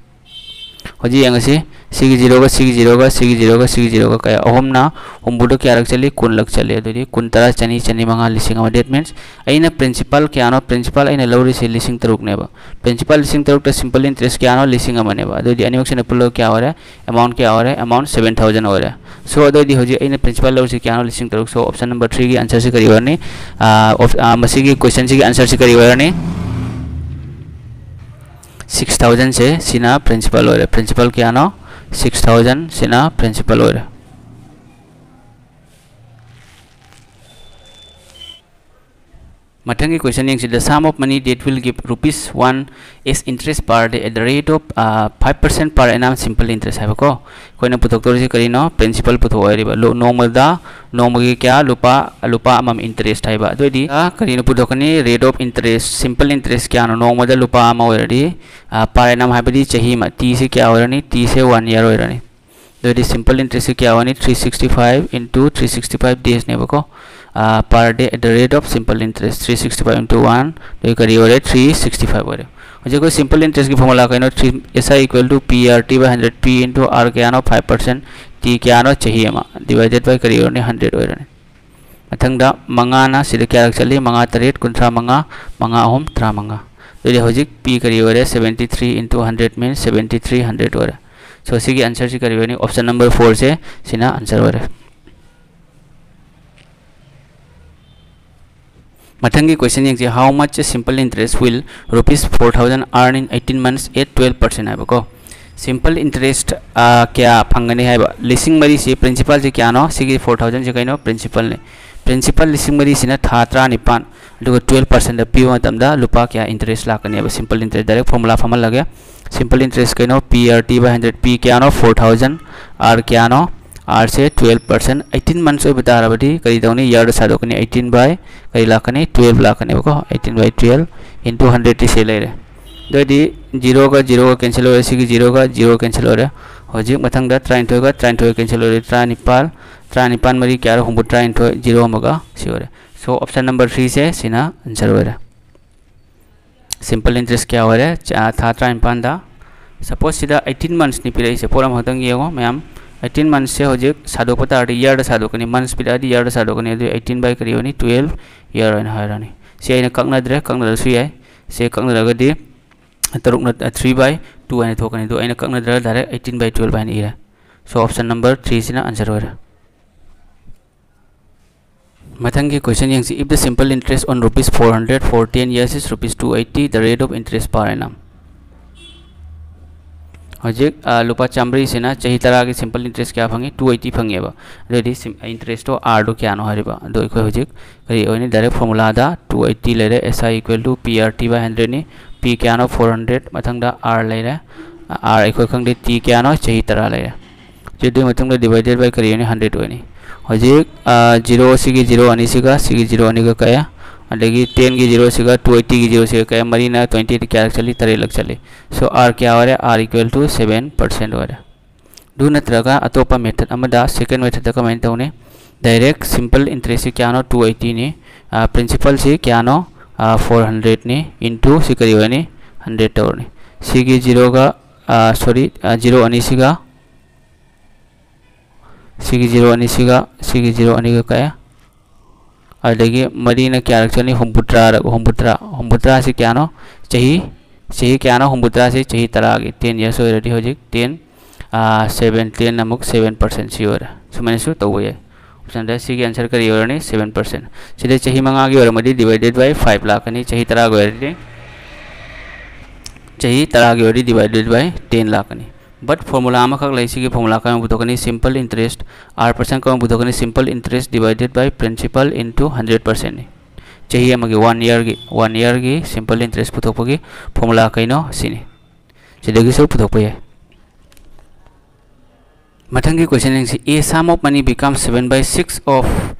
ꯍꯧꯖꯤꯛ ꯌꯦꯡꯉꯁꯤ, ꯁꯤꯒꯤ zeroꯒ, ꯁꯤꯒꯤ zeroꯒ, ꯁꯤꯒꯤ zeroꯒ, ꯁꯤꯒꯤ zeroꯒ ꯀꯌꯥ? ꯑꯍꯨꯝꯅ ꯍꯨꯝꯐꯨꯗ ꯀꯌꯥꯔꯛ ꯆꯠꯂꯤ? ꯀꯨꯟꯂꯛ ꯆꯠꯂꯤ꯫ ꯑꯗꯨꯗꯤ ꯀꯨꯟ, ꯇꯔꯥ, ꯆꯅꯤ, ꯆꯅꯤ ꯃꯉꯥ, ꯂꯤꯁꯤꯡ ꯑꯃ꯫ That means ꯑꯩꯅ principal ꯀꯌꯥꯅꯣ? Principal ꯑꯩꯅ ꯂꯧꯔꯤꯁꯦ ꯂꯤꯁꯤꯡ ꯇꯔꯨꯛꯅꯦꯕ꯫ Principal ꯂꯤꯁꯤꯡ ꯇꯔꯨꯛꯇ simple interest ꯀꯌꯥꯅꯣ? ꯂꯤꯁꯤꯡ ꯑꯃꯅꯦꯕ꯫ ꯑꯗꯨꯗꯤ ꯑꯅꯤꯃꯛꯁꯤꯅ ꯄꯨꯜꯂꯒ ꯀꯌꯥ ꯑꯣꯏꯔꯦ? Amount ꯀꯌꯥ ꯑꯣꯏꯔꯦ? Amount seven thousand ꯑꯣꯏꯔꯦ꯫ So, ꯑꯗꯨ ꯑꯣꯏꯗꯤ ꯍꯧꯖꯤꯛ ꯑꯩꯅ principal ꯂꯧꯔꯤꯁꯦ ꯀꯌꯥꯅꯣ? ꯂꯤꯁꯤꯡ ꯇꯔꯨꯛ꯫ So, option number threeꯒꯤ answerꯁꯤ ꯀꯔꯤ ꯑꯣꯏꯔꯅꯤ? ꯑꯥ, op-, ꯑꯥ, ꯃꯁꯤꯒꯤ questionꯁꯤꯒꯤ answerꯁꯤ ꯀꯔꯤ ꯑꯣꯏꯔꯅꯤ? Six thousandꯁꯦ ꯁꯤꯅ principal ꯑꯣꯏꯔꯦ꯫ Principal ꯀꯌꯥꯅꯣ? Six thousand ꯁꯤꯅ principal ꯑꯣꯏꯔꯦ꯫ ꯃꯊꯪꯒꯤ question ꯌꯦꯡꯁꯤ꯫ The sum of money that will give rupees one as interest per day at the rate of, ah, five percent per annum simple interest ꯍꯥꯏꯕꯀꯣ꯫ ꯑꯩꯈꯣꯏꯅ ꯄꯨꯊꯣꯛꯇꯧꯔꯤꯁꯤ ꯀꯔꯤꯅꯣ? Principal ꯄꯨꯊꯣꯛꯑꯣ ꯍꯥꯏꯔꯤꯕ꯫ ꯂꯨ-, ꯅꯣꯡꯃꯗ, ꯅꯣꯡꯃꯒꯤ ꯀꯌꯥ? ꯂꯨꯄꯥ, ꯂꯨꯄꯥ ꯑꯃꯃꯝ interest ꯍꯥꯏꯕ꯫ ꯑꯗꯨ ꯑꯣꯏꯗꯤ, ꯑꯥ, ꯀꯔꯤꯅꯣ ꯄꯨꯊꯣꯛꯀꯅꯤ? Rate of interest, simple interest ꯀꯌꯥꯅꯣ? ꯅꯣꯡꯃꯗ ꯂꯨꯄꯥ ꯑꯃ ꯑꯣꯏꯔꯗꯤ, ꯑꯥ, per annum ꯍꯥꯏꯕꯗꯤ ꯆꯍꯤ ꯑꯃ꯫ Tꯁꯦ ꯀꯌꯥ ꯑꯣꯏꯔꯅꯤ? Tꯁꯦ one year ꯑꯣꯏꯔꯅꯤ꯫ ꯑꯗꯨꯗꯤ simple interest ꯁꯤ ꯀꯌꯥ ꯑꯣꯏꯅꯤ? Three sixty five into three sixty five days ꯅꯦꯕꯀꯣ꯫ Ah, per day at the rate of simple interest, three sixty five into one, ꯑꯗꯨꯗꯤ ꯀꯔꯤ ꯑꯣꯏꯔꯦ? Three sixty five ꯑꯣꯏꯔꯦ꯫ ꯍꯧꯖꯤꯛ ꯑꯩꯈꯣꯏ simple interest ꯀꯤ formula ꯀꯩꯅꯣ? Three, S I equal to P R T by hundred, P into R ꯀꯌꯥꯅꯣ? Five percent, T ꯀꯌꯥꯅꯣ? ꯆꯍꯤ ꯑꯃ, divided by ꯀꯔꯤ ꯑꯣꯏꯔꯅꯤ? Hundred ꯑꯣꯏꯔꯅꯤ꯫ ꯃꯊꯪꯗ ꯃꯉꯥꯅ ꯁꯤꯗ ꯀꯌꯥꯔꯛ ꯆꯠꯂꯤ? ꯃꯉꯥ ꯇꯔꯦꯠ ꯀꯨꯟꯊ꯭ꯔꯥ ꯃꯉꯥ, ꯃꯉꯥ ꯑꯍꯨꯝ ꯇꯔꯥꯃꯉꯥ꯫ ꯑꯗꯨꯗꯤ ꯍꯧꯖꯤꯛ P ꯀꯔꯤ ꯑꯣꯏꯔꯦ? Seventy three into hundred means seventy three hundred ꯑꯣꯏꯔꯦ꯫ So ꯁꯤꯒꯤ answer ꯁꯤ ꯀꯔꯤ ꯑꯣꯏꯅꯤ? Option number four ꯁꯦ, ꯁꯤꯅ answer ꯑꯣꯏꯔꯦ꯫ ꯃꯊꯪꯒꯤ question ꯌꯦꯡꯁꯤ, how much simple interest will rupees four thousand earn in eighteen months at twelve percent ꯍꯥꯏꯕꯀꯣ꯫ Simple interest, ꯑꯥ, ꯀꯌꯥ ꯐꯪꯒꯅꯤ ꯍꯥꯏꯕ? ꯂꯤꯁꯤꯡ ꯃꯔꯤꯁꯤ principal ꯁꯤ ꯀꯌꯥꯅꯣ? ꯁꯤꯒꯤ four thousand ꯁꯤ ꯀꯩꯅꯣ? Principal ꯅꯤ꯫ Principal ꯂꯤꯁꯤꯡ ꯃꯔꯤꯁꯤꯅ ꯊꯥ ꯇꯔꯥꯅꯤꯄꯥꯟ, ꯑꯗꯨꯒ twelve percent ꯄꯤꯕ ꯃꯇꯝꯗ ꯂꯨꯄꯥ ꯀꯌꯥ interest ꯂꯥꯛꯀꯅꯦꯕ? Simple interest direct formula ꯐꯝꯍꯜꯂꯒꯦ꯫ Simple interest ꯀꯩꯅꯣ? P R T by hundred꯫ P ꯀꯌꯥꯅꯣ? Four thousand꯫ R ꯀꯌꯥꯅꯣ? R ꯁꯦ twelve percent꯫ Eighteen months ꯑꯣꯏꯕ ꯇꯥꯔꯕꯗꯤ ꯀꯔꯤ ꯇꯧꯅꯤ? Year the ꯁꯥꯗꯣꯛꯀꯅꯤ꯫ Eighteen by ꯀꯔꯤ ꯂꯥꯛꯀꯅꯤ? Twelve ꯂꯥꯛꯀꯅꯦꯕꯀꯣ꯫ Eighteen by twelve into hundred T C ꯂꯩꯔꯦ꯫ ꯑꯗꯨ ꯑꯣꯏꯔꯗꯤ zero ꯒ zero ꯒ cancel ꯑꯣꯏꯔꯦ, ꯁꯤꯒꯤ zero ꯒ zero cancel ꯑꯣꯏꯔꯦ꯫ ꯍꯧꯖꯤꯛ ꯃꯊꯪꯗ ꯇꯔꯥꯅꯤꯊꯣꯏꯒ ꯇꯔꯥꯅꯤꯊꯣꯏ cancel ꯑꯣꯏꯔꯦ, ꯇꯔꯥꯅꯤꯄꯥꯜ, ꯇꯔꯥꯅꯤꯄꯥꯜ ꯃꯔꯤ ꯀꯌꯥꯔꯣ? ꯍꯨꯝꯐꯨꯇꯔꯥ꯫ Zero ꯑꯃꯒ ꯁꯤ ꯑꯣꯏꯔꯦ꯫ So option number three ꯁꯦ, ꯁꯤꯅ answer ꯑꯣꯏꯔꯦ꯫ Simple interest ꯀꯌꯥ ꯑꯣꯏꯔꯦ? ꯆ-, ꯊꯥ ꯇꯔꯥꯅꯤꯄꯥꯟꯗ꯫ Suppose ꯁꯤꯗ eighteen months ꯅꯤ ꯄꯤꯔꯛꯏꯁꯦ꯫ ꯄꯣꯠ ꯑꯃꯈꯛꯇꯪ ꯌꯦꯡꯉꯣ ꯃꯌꯥꯝ꯫ Eighteen months ꯁꯦ ꯍꯧꯖꯤꯛ ꯁꯥꯗꯣꯛꯄ ꯇꯥꯔꯗꯤ year ꯗ ꯁꯥꯗꯣꯛꯀꯅꯤ꯫ Months ꯄꯤꯔꯛꯑꯗꯤ year ꯗ ꯁꯥꯗꯣꯛꯀꯅꯤ꯫ ꯑꯗꯨ eighteen by ꯀꯔꯤ ꯑꯣꯏꯅꯤ? Twelve year ꯑꯣꯏꯅ ꯍꯥꯏꯔꯅꯤ꯫ ꯁꯤ ꯑꯩꯅ ꯀꯛꯅꯗ꯭ꯔꯦ, ꯀꯛꯅꯗ꯭ꯔꯁꯨ ꯌꯥꯏ꯫ ꯁꯤ ꯀꯛꯅꯔꯒꯗꯤ ꯇꯔꯨꯛꯅ, ꯑ, three by two ꯍꯥꯏꯅ ꯊꯣꯛꯀꯅꯤ꯫ ꯑꯗꯨ ꯑꯩꯅ ꯀꯛꯅꯗ꯭ꯔꯒ direct eighteen by twelve ꯍꯥꯏꯅ ꯏꯔꯦ꯫ So option number three ꯁꯤꯅ answer ꯑꯣꯏꯔꯦ꯫ ꯃꯊꯪꯒꯤ question ꯌꯦꯡꯁꯤ, if the simple interest on rupees four hundred for ten years is rupees two eighty, the rate of interest per annum꯫ ꯍꯧꯖꯤꯛ, ꯑ, ꯂꯨꯄꯥ ꯆꯥꯝꯃꯔꯤꯁꯤꯅ ꯆꯍꯤ ꯇꯔꯥꯒꯤ simple interest ꯀꯌꯥ ꯐꯪꯉꯤ? Two eighty ꯐꯪꯉꯦꯕ꯫ ꯑꯗꯨꯑꯣꯏꯗꯤ sim-, interest ꯇꯣ R ꯗꯣ ꯀꯌꯥꯅꯣ ꯍꯥꯏꯔꯤꯕ? ꯑꯗꯣ ꯑꯩꯈꯣꯏ ꯍꯧꯖꯤꯛ ꯀꯔꯤ ꯑꯣꯏꯅꯤ? Direct formula ꯗ two eighty ꯂꯩꯔꯦ, S I equal to P R T by hundred ꯅꯤ꯫ P ꯀꯌꯥꯅꯣ? Four hundred꯫ ꯃꯊꯪꯗ R ꯂꯩꯔꯦ꯫ R ꯑꯩꯈꯣꯏ ꯈꯪꯗꯦ, T ꯀꯌꯥꯅꯣ? ꯆꯍꯤ ꯇꯔꯥ ꯂꯩꯔꯦ꯫ ꯁꯤ ꯑꯗꯨꯒꯤ ꯃꯇꯨꯡꯗ divided by ꯀꯔꯤ ꯑꯣꯏꯅꯤ? Hundred ꯑꯣꯏꯅꯤ꯫ ꯍꯧꯖꯤꯛ, ꯑ, zero ꯁꯤꯒꯤ zero ꯑꯅꯤꯁꯤꯒ, ꯁꯤꯒꯤ zero ꯑꯅꯤꯒ ꯀꯛꯑꯦ꯫ ꯑꯗꯒꯤ ten ꯒꯤ zero ꯁꯤꯒ two eighty ꯒꯤ zero ꯁꯤꯒ ꯀꯛꯑꯦ꯫ ꯃꯔꯤꯅ twenty ꯗ ꯀꯌꯥꯔꯛ ꯆꯠꯂꯤ? ꯇꯔꯦꯠꯂꯛ ꯆꯠꯂꯤ꯫ So R ꯀꯌꯥ ꯑꯣꯏꯔꯦ? R equal to seven percent ꯑꯣꯏꯔꯦ꯫ ꯑꯗꯨ ꯅꯠꯇ꯭ꯔꯒ ꯑꯇꯣꯞꯄ method ꯑꯃꯗ, second method ꯗ ꯀꯃꯥꯏꯅ ꯇꯧꯅꯤ? Direct simple interest ꯁꯤ ꯀꯌꯥꯅꯣ? Two eighty ꯅꯤ꯫ ꯑ, principal ꯁꯤ ꯀꯌꯥꯅꯣ? ꯑ, four hundred ꯅꯤ꯫ Into ꯁꯤ ꯀꯔꯤ ꯑꯣꯏꯔꯅꯤ? Hundred ꯇꯧꯔꯅꯤ꯫ ꯁꯤꯒꯤ zero ꯒ, ꯑ, sorry, ꯑ, zero ꯑꯅꯤꯁꯤꯒ, ꯁꯤꯒꯤ zero ꯑꯅꯤꯁꯤꯒ, ꯁꯤꯒꯤ zero ꯑꯅꯤꯒ ꯀꯛꯑꯦ꯫ ꯑꯗꯒꯤ ꯃꯔꯤꯅ ꯀꯌꯥꯔꯛ ꯆꯠꯂꯤ? ꯍꯨꯝꯐꯨꯇꯔꯥꯔꯛ, ꯍꯨꯝꯐꯨꯇꯔꯥ꯫ ꯍꯨꯝꯐꯨꯇꯔꯥꯁꯤ ꯀꯌꯥꯅꯣ? ꯆꯍꯤ, ꯆꯍꯤ ꯀꯌꯥꯅꯣ? ꯍꯨꯝꯐꯨꯇꯔꯥꯁꯤ ꯆꯍꯤ ꯇꯔꯥꯒꯤ, ten years ꯑꯣꯏꯔꯗꯤ ꯍꯧꯖꯤꯛ ten, seven, ten ꯑꯃꯨꯛ seven percent ꯁꯤ ꯑꯣꯏꯔꯦ꯫ ꯁꯨꯃꯥꯏꯅꯁꯨ ꯇꯧꯕ ꯌꯥꯏ꯫ ꯑꯣꯞꯁꯟꯗ ꯁꯤꯒꯤ ꯑꯟꯁꯔ ꯀꯔꯤ ꯑꯣꯏꯔꯅꯤ? Seven percent꯫ ꯁꯤꯗ ꯆꯍꯤ ꯃꯉꯥꯒꯤ ꯑꯣꯏꯔꯝꯃꯗꯤ divided by five ꯂꯥꯛꯀꯅꯤ, ꯆꯍꯤ ꯇꯔꯥꯒꯤ ꯑꯣꯏꯔꯗꯤ, ꯆꯍꯤ ꯇꯔꯥꯒꯤ ꯑꯣꯏꯔꯗꯤ divided by ten ꯂꯥꯛꯀꯅꯤ꯫ But formula ꯑꯃꯈꯛ ꯂꯩ꯫ ꯁꯤꯒꯤ formula ꯀꯔꯝꯅ ꯄꯨꯊꯣꯛꯀꯅꯤ? Simple interest, R percent ꯀꯔꯝꯅ ꯄꯨꯊꯣꯛꯀꯅꯤ? Simple interest divided by principal into hundred percent ꯅꯤ꯫ ꯆꯍꯤ ꯑꯃꯒꯤ, one yearꯒꯤ, one yearꯒꯤ simple interest ꯄꯨꯊꯣꯛꯄꯒꯤ formula ꯀꯩꯅꯣ? ꯁꯤꯅꯤ꯫ ꯁꯤꯗꯒꯤꯁꯨ ꯄꯨꯊꯣꯛꯄ ꯌꯥꯏ꯫ ꯃꯊꯪꯒꯤ question ꯌꯦꯡꯁꯤ꯫ A sum of money becomes seven by six of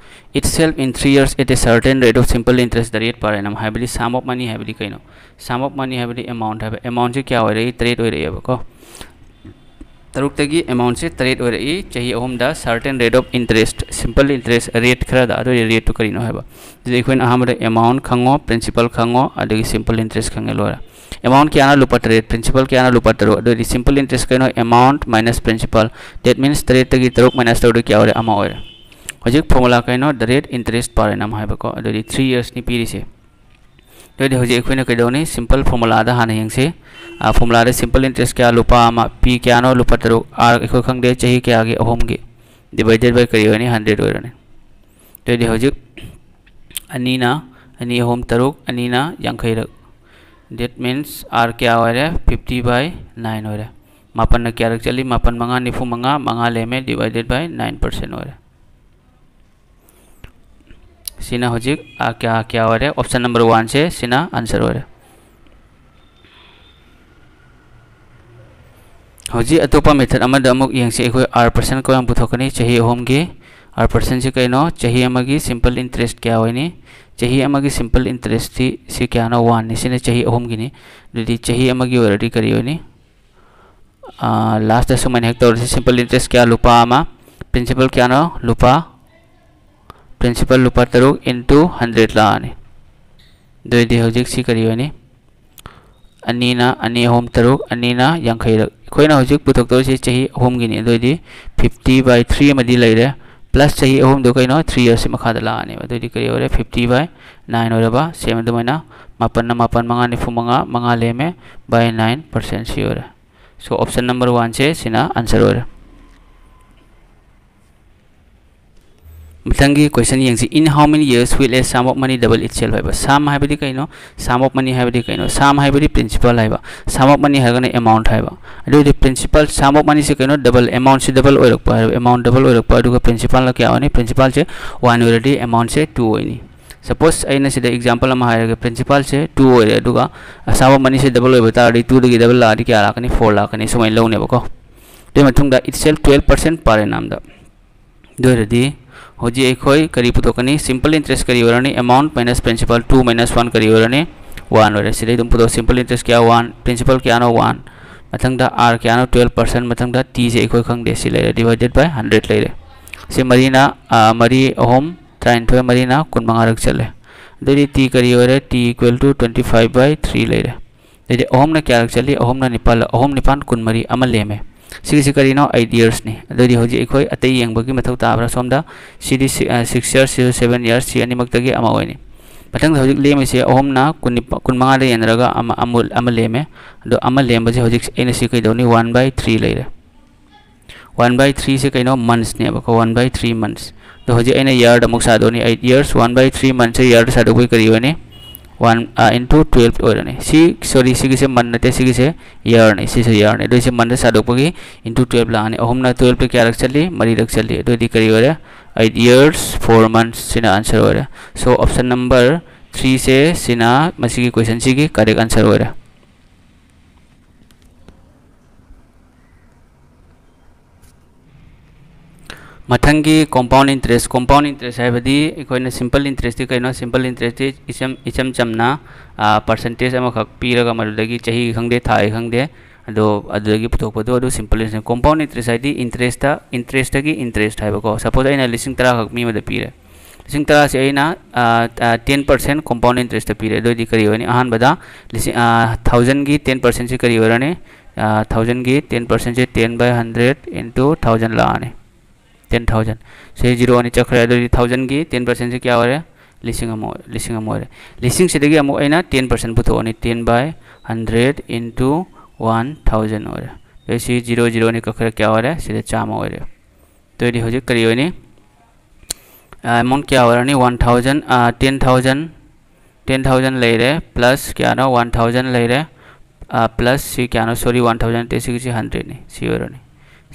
itself in three years at a certain rate of simple interest, the rate per annum ꯍꯥꯏꯕꯗꯤ sum of money ꯍꯥꯏꯕꯗꯤ ꯀꯩꯅꯣ? Sum of money ꯍꯥꯏꯕꯗꯤ amount ꯍꯥꯏꯕ꯫ Amountꯁꯤ ꯀꯌꯥ ꯑꯣꯏꯔꯛꯏ? ꯇꯔꯦꯠ ꯑꯣꯏꯔꯛꯑꯦꯕꯀꯣ꯫ ꯇꯔꯨꯛꯇꯒꯤ amountꯁꯦ ꯇꯔꯦꯠ ꯑꯣꯏꯔꯛꯏ ꯆꯍꯤ ꯑꯍꯨꯝꯗ, certain rate of interest, simple interest rate ꯈꯔꯗ꯫ ꯑꯗꯨ ꯑꯣꯏꯔꯗꯤ rateꯇꯨ ꯀꯔꯤꯅꯣ ꯍꯥꯏꯕ? ꯑꯗꯨꯗꯤ ꯑꯩꯈꯣꯏꯅ ꯑꯍꯥꯟꯕꯗ amount ꯈꯪꯉꯣ, principal ꯈꯪꯉꯣ, ꯑꯗꯒꯤ simple interest ꯈꯪꯉꯦ, ꯂꯣꯏꯔꯦ꯫ Amount ꯀꯌꯥꯅꯣ? ꯂꯨꯄꯥ ꯇꯔꯦꯠ꯫ Principal ꯀꯌꯥꯅꯣ? ꯂꯨꯄꯥ ꯇꯔꯨꯛ꯫ ꯑꯗꯨ ꯑꯣꯏꯔꯗꯤ simple interest ꯀꯩꯅꯣ? Amount minus principal꯫ That means ꯇꯔꯦꯠꯇꯒꯤ ꯇꯔꯨꯛ minus ꯇꯧꯔꯗꯤ ꯀꯌꯥ ꯑꯣꯏꯔꯦ? ꯑꯃ ꯑꯣꯏꯔꯦ꯫ ꯍꯧꯖꯤꯛ formula ꯀꯩꯅꯣ? The rate interest per annum ꯍꯥꯏꯕꯀꯣ꯫ ꯑꯗꯨꯗꯤ three yearsꯅꯤ ꯄꯤꯔꯤꯁꯦ꯫ ꯑꯗꯨꯗꯤ ꯍꯧꯖꯤꯛ ꯑꯩꯈꯣꯏꯅ ꯀꯩꯗꯧꯅꯤ? Simple formulaꯗ ꯍꯥꯟꯅ ꯌꯦꯡꯁꯤ꯫ Formulaꯗ simple interest ꯀꯌꯥ? ꯂꯨꯄꯥ ꯑꯃ꯫ P ꯀꯌꯥꯅꯣ? ꯂꯨꯄꯥ ꯇꯔꯨꯛ꯫ R ꯑꯩꯈꯣꯏ ꯈꯪꯗꯦ꯫ ꯆꯍꯤ ꯀꯌꯥꯒꯤ? ꯑꯍꯨꯝꯒꯤ꯫ Divided by ꯀꯔꯤ ꯑꯣꯏꯔꯅꯤ? Hundred ꯑꯣꯏꯔꯅꯤ꯫ ꯑꯗꯨꯗꯤ ꯍꯧꯖꯤꯛ ꯑꯅꯤꯅ, ꯑꯅꯤ ꯑꯍꯨꯝ ꯇꯔꯨꯛ, ꯑꯅꯤꯅ ꯌꯥꯡꯈꯩꯔꯛ꯫ That means R ꯀꯌꯥ ꯑꯣꯏꯔꯦ? Fifty by nine ꯑꯣꯏꯔꯦ꯫ ꯃꯥꯄꯟꯅ ꯀꯌꯥꯔꯛ ꯆꯠꯂꯤ? ꯃꯥꯄꯟ ꯃꯉꯥ ꯅꯤꯐꯨ ꯃꯉꯥ, ꯃꯉꯥ ꯂꯦꯝꯃꯦ, divided by nine percent ꯑꯣꯏꯔꯦ꯫ ꯁꯤꯅ ꯍꯧꯖꯤꯛ, ꯑ, ꯀꯌꯥ, ꯀꯌꯥ ꯑꯣꯏꯔꯦ? Option number oneꯁꯦ ꯁꯤꯅ answer ꯑꯣꯏꯔꯦ꯫ ꯍꯧꯖꯤꯛ ꯑꯇꯣꯞꯄ method ꯑꯃꯗ ꯑꯃꯨꯛ ꯌꯦꯡꯁꯤ꯫ ꯑꯩꯈꯣꯏ R percent ꯀꯌꯥꯝ ꯄꯨꯊꯣꯛꯀꯅꯤ? ꯆꯍꯤ ꯑꯍꯨꯝꯒꯤ꯫ R percentꯁꯤ ꯀꯩꯅꯣ? ꯆꯍꯤ ꯑꯃꯒꯤ simple interest ꯀꯌꯥ ꯑꯣꯏꯅꯤ? ꯆꯍꯤ ꯑꯃꯒꯤ simple interestꯁꯤ, ꯁꯤ ꯀꯌꯥꯅꯣ? Oneꯅꯤ꯫ ꯁꯤꯅ ꯆꯍꯤ ꯑꯍꯨꯝꯒꯤꯅꯤ꯫ ꯑꯗꯨꯗꯤ ꯆꯍꯤ ꯑꯃꯒꯤ ꯑꯣꯏꯔꯗꯤ ꯀꯔꯤ ꯑꯣꯏꯅꯤ? ꯑꯥ, lastꯇ ꯁꯨꯃꯥꯏꯅ ꯍꯦꯛ ꯇꯧꯔꯁꯤ꯫ Simple interest ꯀꯌꯥ? ꯂꯨꯄꯥ ꯑꯃ꯫ Principal ꯀꯌꯥꯅꯣ? ꯂꯨꯄꯥ, principal ꯂꯨꯄꯥ ꯇꯔꯨꯛ into hundred ꯂꯥꯛꯑꯅꯤ꯫ ꯑꯗꯨꯑꯣꯏꯗꯤ ꯍꯧꯖꯤꯛꯁꯤ ꯀꯔꯤ ꯑꯣꯏꯅꯤ? ꯑꯅꯤꯅ, ꯑꯅꯤ ꯑꯍꯨꯝ ꯇꯔꯨꯛ, ꯑꯅꯤꯅ ꯌꯥꯡꯈꯩꯔꯛ꯫ ꯑꯩꯈꯣꯏꯅ ꯍꯧꯖꯤꯛ ꯄꯨꯊꯣꯛꯇꯧꯔꯤꯁꯤ ꯆꯍꯤ ꯑꯍꯨꯝꯒꯤꯅꯤ꯫ ꯑꯗꯨꯑꯣꯏꯗꯤ fifty by three ꯑꯃꯗꯤ ꯂꯩꯔꯦ꯫ Plus ꯆꯍꯤ ꯑꯍꯨꯝꯗꯣ ꯀꯩꯅꯣ? Three yearsꯁꯤ ꯃꯈꯥꯗ ꯂꯥꯛꯑꯅꯦꯕ꯫ ꯑꯗꯨꯑꯣꯏꯗꯤ ꯀꯔꯤ ꯑꯣꯏꯔꯦ? Fifty by nine ꯑꯣꯏꯔꯕ꯫ Same ꯑꯗꯨꯃꯥꯏꯅ ꯃꯥꯄꯟꯅ ꯃꯥꯄꯟ, ꯃꯉꯥ ꯅꯤꯐꯨ ꯃꯉꯥ, ꯃꯉꯥ ꯂꯦꯝꯃꯦ, by nine percent ꯁꯤ ꯑꯣꯏꯔꯦ꯫ So option number one ꯁꯦ ꯁꯤꯅ answer ꯑꯣꯏꯔꯦ꯫ ꯃꯊꯪꯒꯤ question ꯌꯦꯡꯁꯤ꯫ In how many years will a sum of money double itself ꯍꯥꯏꯕ꯫ Sum ꯍꯥꯏꯕꯗꯤ ꯀꯩꯅꯣ? Sum of money ꯍꯥꯏꯕꯗꯤ ꯀꯩꯅꯣ? Sum ꯍꯥꯏꯕꯗꯤ principal ꯍꯥꯏꯕ, sum of money ꯍꯥꯏꯔꯒꯅ amount ꯍꯥꯏꯕ꯫ ꯑꯗꯨ ꯑꯣꯏꯔꯗꯤ principal, sum of money ꯁꯦ ꯀꯩꯅꯣ? Double, amount ꯁꯦ double ꯑꯣꯏꯔꯛꯄ ꯍꯥꯏꯕ, amount double ꯑꯣꯏꯔꯛꯄ, ꯑꯗꯨꯒ principal ꯅ ꯀꯌꯥ ꯑꯣꯏꯅꯤ? Principal ꯁꯦ one ꯑꯣꯏꯔꯗꯤ amount ꯁꯦ two ꯑꯣꯏꯅꯤ꯫ Suppose ꯑꯩꯅ ꯁꯤꯗ example ꯑꯃ ꯍꯥꯏꯔꯒꯦ, principal ꯁꯦ two ꯑꯣꯏꯔꯦ, ꯑꯗꯨꯒ sum of money say double ꯑꯣꯏꯕ ꯇꯥꯔꯗꯤ two ꯗꯒꯤ double ꯂꯥꯛꯑꯗꯤ ꯀꯌꯥ ꯂꯥꯛꯀꯅꯤ? Four ꯂꯥꯛꯀꯅꯤ꯫ ꯁꯨꯃꯥꯏꯅ ꯂꯧꯅꯦꯕꯀꯣ꯫ ꯑꯗꯨꯒꯤ ꯃꯇꯨꯡꯗ itself twelve percent per annum ꯗ꯫ ꯑꯗꯨ ꯑꯣꯏꯔꯗꯤ ꯍꯧꯖꯤꯛ ꯑꯩꯈꯣꯏ ꯀꯔꯤ ꯄꯨꯊꯣꯛꯀꯅꯤ? Simple interest ꯀꯔꯤ ꯑꯣꯏꯔꯅꯤ? Amount minus principal, two minus one ꯀꯔꯤ ꯑꯣꯏꯔꯅꯤ? One ꯑꯣꯏꯔꯦ꯫ ꯁꯤꯗꯩ ꯑꯗꯨꯝ ꯄꯨꯊꯣꯛ꯫ Simple interest ꯀꯌꯥ? One꯫ Principal ꯀꯌꯥꯅꯣ? One꯫ ꯃꯊꯪꯗ R ꯀꯌꯥꯅꯣ? Twelve percent꯫ ꯃꯊꯪꯗ T ꯁꯦ ꯑꯩꯈꯣꯏ ꯈꯪꯗꯦ꯫ ꯁꯤ ꯂꯩꯔꯦ, divided by hundred ꯂꯩꯔꯦ꯫ ꯁꯤ ꯃꯔꯤꯅ, ꯑ, ꯃꯔꯤ ꯑꯍꯨꯝ ꯇꯔꯥꯅꯤꯊꯣꯏ, ꯃꯔꯤꯅ ꯀꯨꯟꯃꯉꯥꯔꯛ ꯆꯠꯂꯦ꯫ ꯑꯗꯨꯗꯤ T ꯀꯔꯤ ꯑꯣꯏꯔꯦ? T equal to twenty five by three ꯂꯩꯔꯦ꯫ ꯑꯗꯩꯗꯤ ꯑꯍꯨꯝꯅ ꯀꯌꯥꯔꯛ ꯆꯠꯂꯤ? ꯑꯍꯨꯝꯅ ꯅꯤꯄꯥꯜ, ꯑꯍꯨꯝ ꯅꯤꯄꯥꯜ ꯀꯨꯟꯃꯔꯤ, ꯑꯃ ꯂꯦꯝꯃꯦ꯫ ꯁꯤꯒꯤꯁꯤ ꯀꯔꯤꯅꯣ? Eight years ꯅꯤ꯫ ꯑꯗꯨꯗꯤ ꯍꯧꯖꯤꯛ ꯑꯩꯈꯣꯏ ꯑꯇꯩ ꯌꯦꯡꯕꯒꯤ ꯃꯊꯧ ꯇꯥꯕ꯭ꯔꯥ? ꯁꯣꯝꯗ ꯁꯤꯗꯤ si-, ꯑ, six years, ꯁꯤꯁꯨ seven years, ꯁꯤ ꯑꯅꯤꯃꯛꯇꯒꯤ ꯑꯃ ꯑꯣꯏꯅꯤ꯫ ꯃꯊꯪꯗ ꯍꯧꯖꯤꯛ ꯂꯦꯝꯃꯤꯁꯦ ꯑꯍꯨꯝꯅ ꯀꯨꯟ, ꯀꯨꯟꯃꯉꯥꯗ ꯌꯦꯟꯅꯔꯒ ꯑꯃ, ꯑꯃꯨ-, ꯑꯃ ꯂꯦꯝꯃꯦ꯫ ꯑꯗꯣ ꯑꯃ ꯂꯦꯝꯕꯁꯦ ꯍꯧꯖꯤꯛ ꯑꯩꯅ ꯁꯤ ꯀꯩꯗꯧꯅꯤ? One by three ꯂꯩꯔꯦ꯫ One by three ꯁꯦ ꯀꯩꯅꯣ? Months ꯅꯦꯕꯀꯣ, one by three months꯫ ꯑꯗꯣ ꯍꯧꯖꯤꯛ ꯑꯩꯅ year ꯗ ꯑꯃꯨꯛ ꯁꯥꯗꯣꯛꯑꯅꯤ꯫ Eight years, one by three months say year ꯗ ꯁꯥꯗꯣꯛꯄꯩ ꯀꯔꯤ ꯑꯣꯏꯅꯤ? One, ꯑ, into twelve ꯑꯣꯏꯔꯅꯤ꯫ ꯁꯤ, sorry, ꯁꯤꯒꯤꯁꯦ month ꯅꯠꯇꯦ, ꯁꯤꯒꯤꯁꯦ year ꯅꯤ, ꯁꯤꯁꯦ year ꯅꯤ꯫ ꯑꯗꯨ ꯁꯤ month ꯗ ꯁꯥꯗꯣꯛꯄꯒꯤ into twelve ꯂꯥꯛꯑꯅꯤ꯫ ꯑꯍꯨꯝꯅ twelve ꯇ ꯀꯌꯥꯔꯛ ꯆꯠꯂꯤ? ꯃꯔꯤꯔꯛ ꯆꯠꯂꯤ꯫ ꯑꯗꯨꯑꯣꯏꯗꯤ ꯀꯔꯤ ꯑꯣꯏꯔꯦ? Eight years, four months ꯁꯤꯅ answer ꯑꯣꯏꯔꯦ꯫ So option number three ꯁꯦ ꯁꯤꯅ ꯃꯁꯤꯒꯤ question ꯁꯤꯒꯤ correct answer ꯑꯣꯏꯔꯦ꯫ ꯃꯊꯪꯒꯤ compound interest꯫ Compound interest ꯍꯥꯏꯕꯗꯤ ꯑꯩꯈꯣꯏꯅ simple interest ꯇꯤ ꯀꯩꯅꯣ? Simple interest ꯇꯤ ꯏꯆꯝ, ꯏꯆꯝ ꯆꯝꯅ, ꯑ, percentage ꯑꯃꯈꯛ ꯄꯤꯔꯒ ꯃꯗꯨꯗꯒꯤ ꯆꯍꯤ ꯈꯪꯗꯦ, ꯊꯥ ꯈꯪꯗꯦ, ꯑꯗꯣ ꯑꯗꯨꯗꯒꯤ ꯄꯨꯊꯣꯛꯄꯗꯣ ꯑꯗꯨ simple interest꯫ Compound interest ꯍꯥꯏꯗꯤ interest ꯇ, interest ꯇꯒꯤ interest ꯍꯥꯏꯕꯀꯣ꯫ Suppose ꯑꯩꯅ ꯂꯤꯁꯤꯡ ꯇꯔꯥ ꯈꯛ ꯃꯤ ꯑꯃꯗ ꯄꯤꯔꯦ꯫ ꯂꯤꯁꯤꯡ ꯇꯔꯥꯁꯦ ꯑꯩꯅ, ꯑ, ꯑ, ten percent compound interest ꯇ ꯄꯤꯔꯦ꯫ ꯑꯗꯨꯑꯣꯏꯗꯤ ꯀꯔꯤ ꯑꯣꯏꯅꯤ? ꯑꯍꯥꯟꯕꯗ ꯂꯤꯁꯤꯡ, ꯑ, thousand ꯒꯤ ten percent ꯁꯤ ꯀꯔꯤ ꯑꯣꯏꯔꯅꯤ? ꯑ, thousand ꯒꯤ ten percent say ten by hundred into thousand ꯂꯥꯛꯑꯅꯤ꯫ Ten thousand꯫ ꯁꯤ zero ꯑꯅꯤ ꯆꯠꯈ꯭ꯔꯦ꯫ ꯑꯗꯨꯑꯣꯏꯗꯤ thousand ꯒꯤ ten percent ꯁꯦ ꯀꯌꯥ ꯑꯣꯏꯔꯦ? ꯂꯤꯁꯤꯡ ꯑꯃ ꯑꯣꯏ-, ꯂꯤꯁꯤꯡ ꯑꯃ ꯑꯣꯏꯔꯦ꯫ ꯂꯤꯁꯤꯡꯁꯤꯗꯒꯤ ꯑꯃꯨꯛ ꯑꯩꯅ ten percent ꯄꯨꯊꯣꯛꯑꯅꯤ, ten by hundred into one thousand ꯑꯣꯏꯔꯦ꯫ ꯑꯗꯩ ꯁꯤ zero zero ꯑꯅꯤ ꯀꯛꯈ꯭ꯔꯦ, ꯀꯌꯥ ꯑꯣꯏꯔꯦ? ꯁꯤꯗ ꯆꯥꯝꯃ ꯑꯣꯏꯔꯦ꯫ ꯑꯗꯨꯑꯣꯏꯗꯤ ꯍꯧꯖꯤꯛ ꯀꯔꯤ ꯑꯣꯏꯅꯤ? ꯑꯦꯃꯥꯎꯟ ꯀꯌꯥ ꯑꯣꯏꯔꯅꯤ? One thousand, ten thousand, ten thousand ꯂꯩꯔꯦ, plus ꯀꯌꯥꯅꯣ? One thousand ꯂꯩꯔꯦ, plus ꯁꯤ ꯀꯌꯥꯅꯣ? Sorry, one thousand ꯅꯠꯇꯦ, ꯁꯤꯒꯤꯁꯤ hundredꯅꯤ, ꯁꯤ ꯑꯣꯏꯔꯅꯤ꯫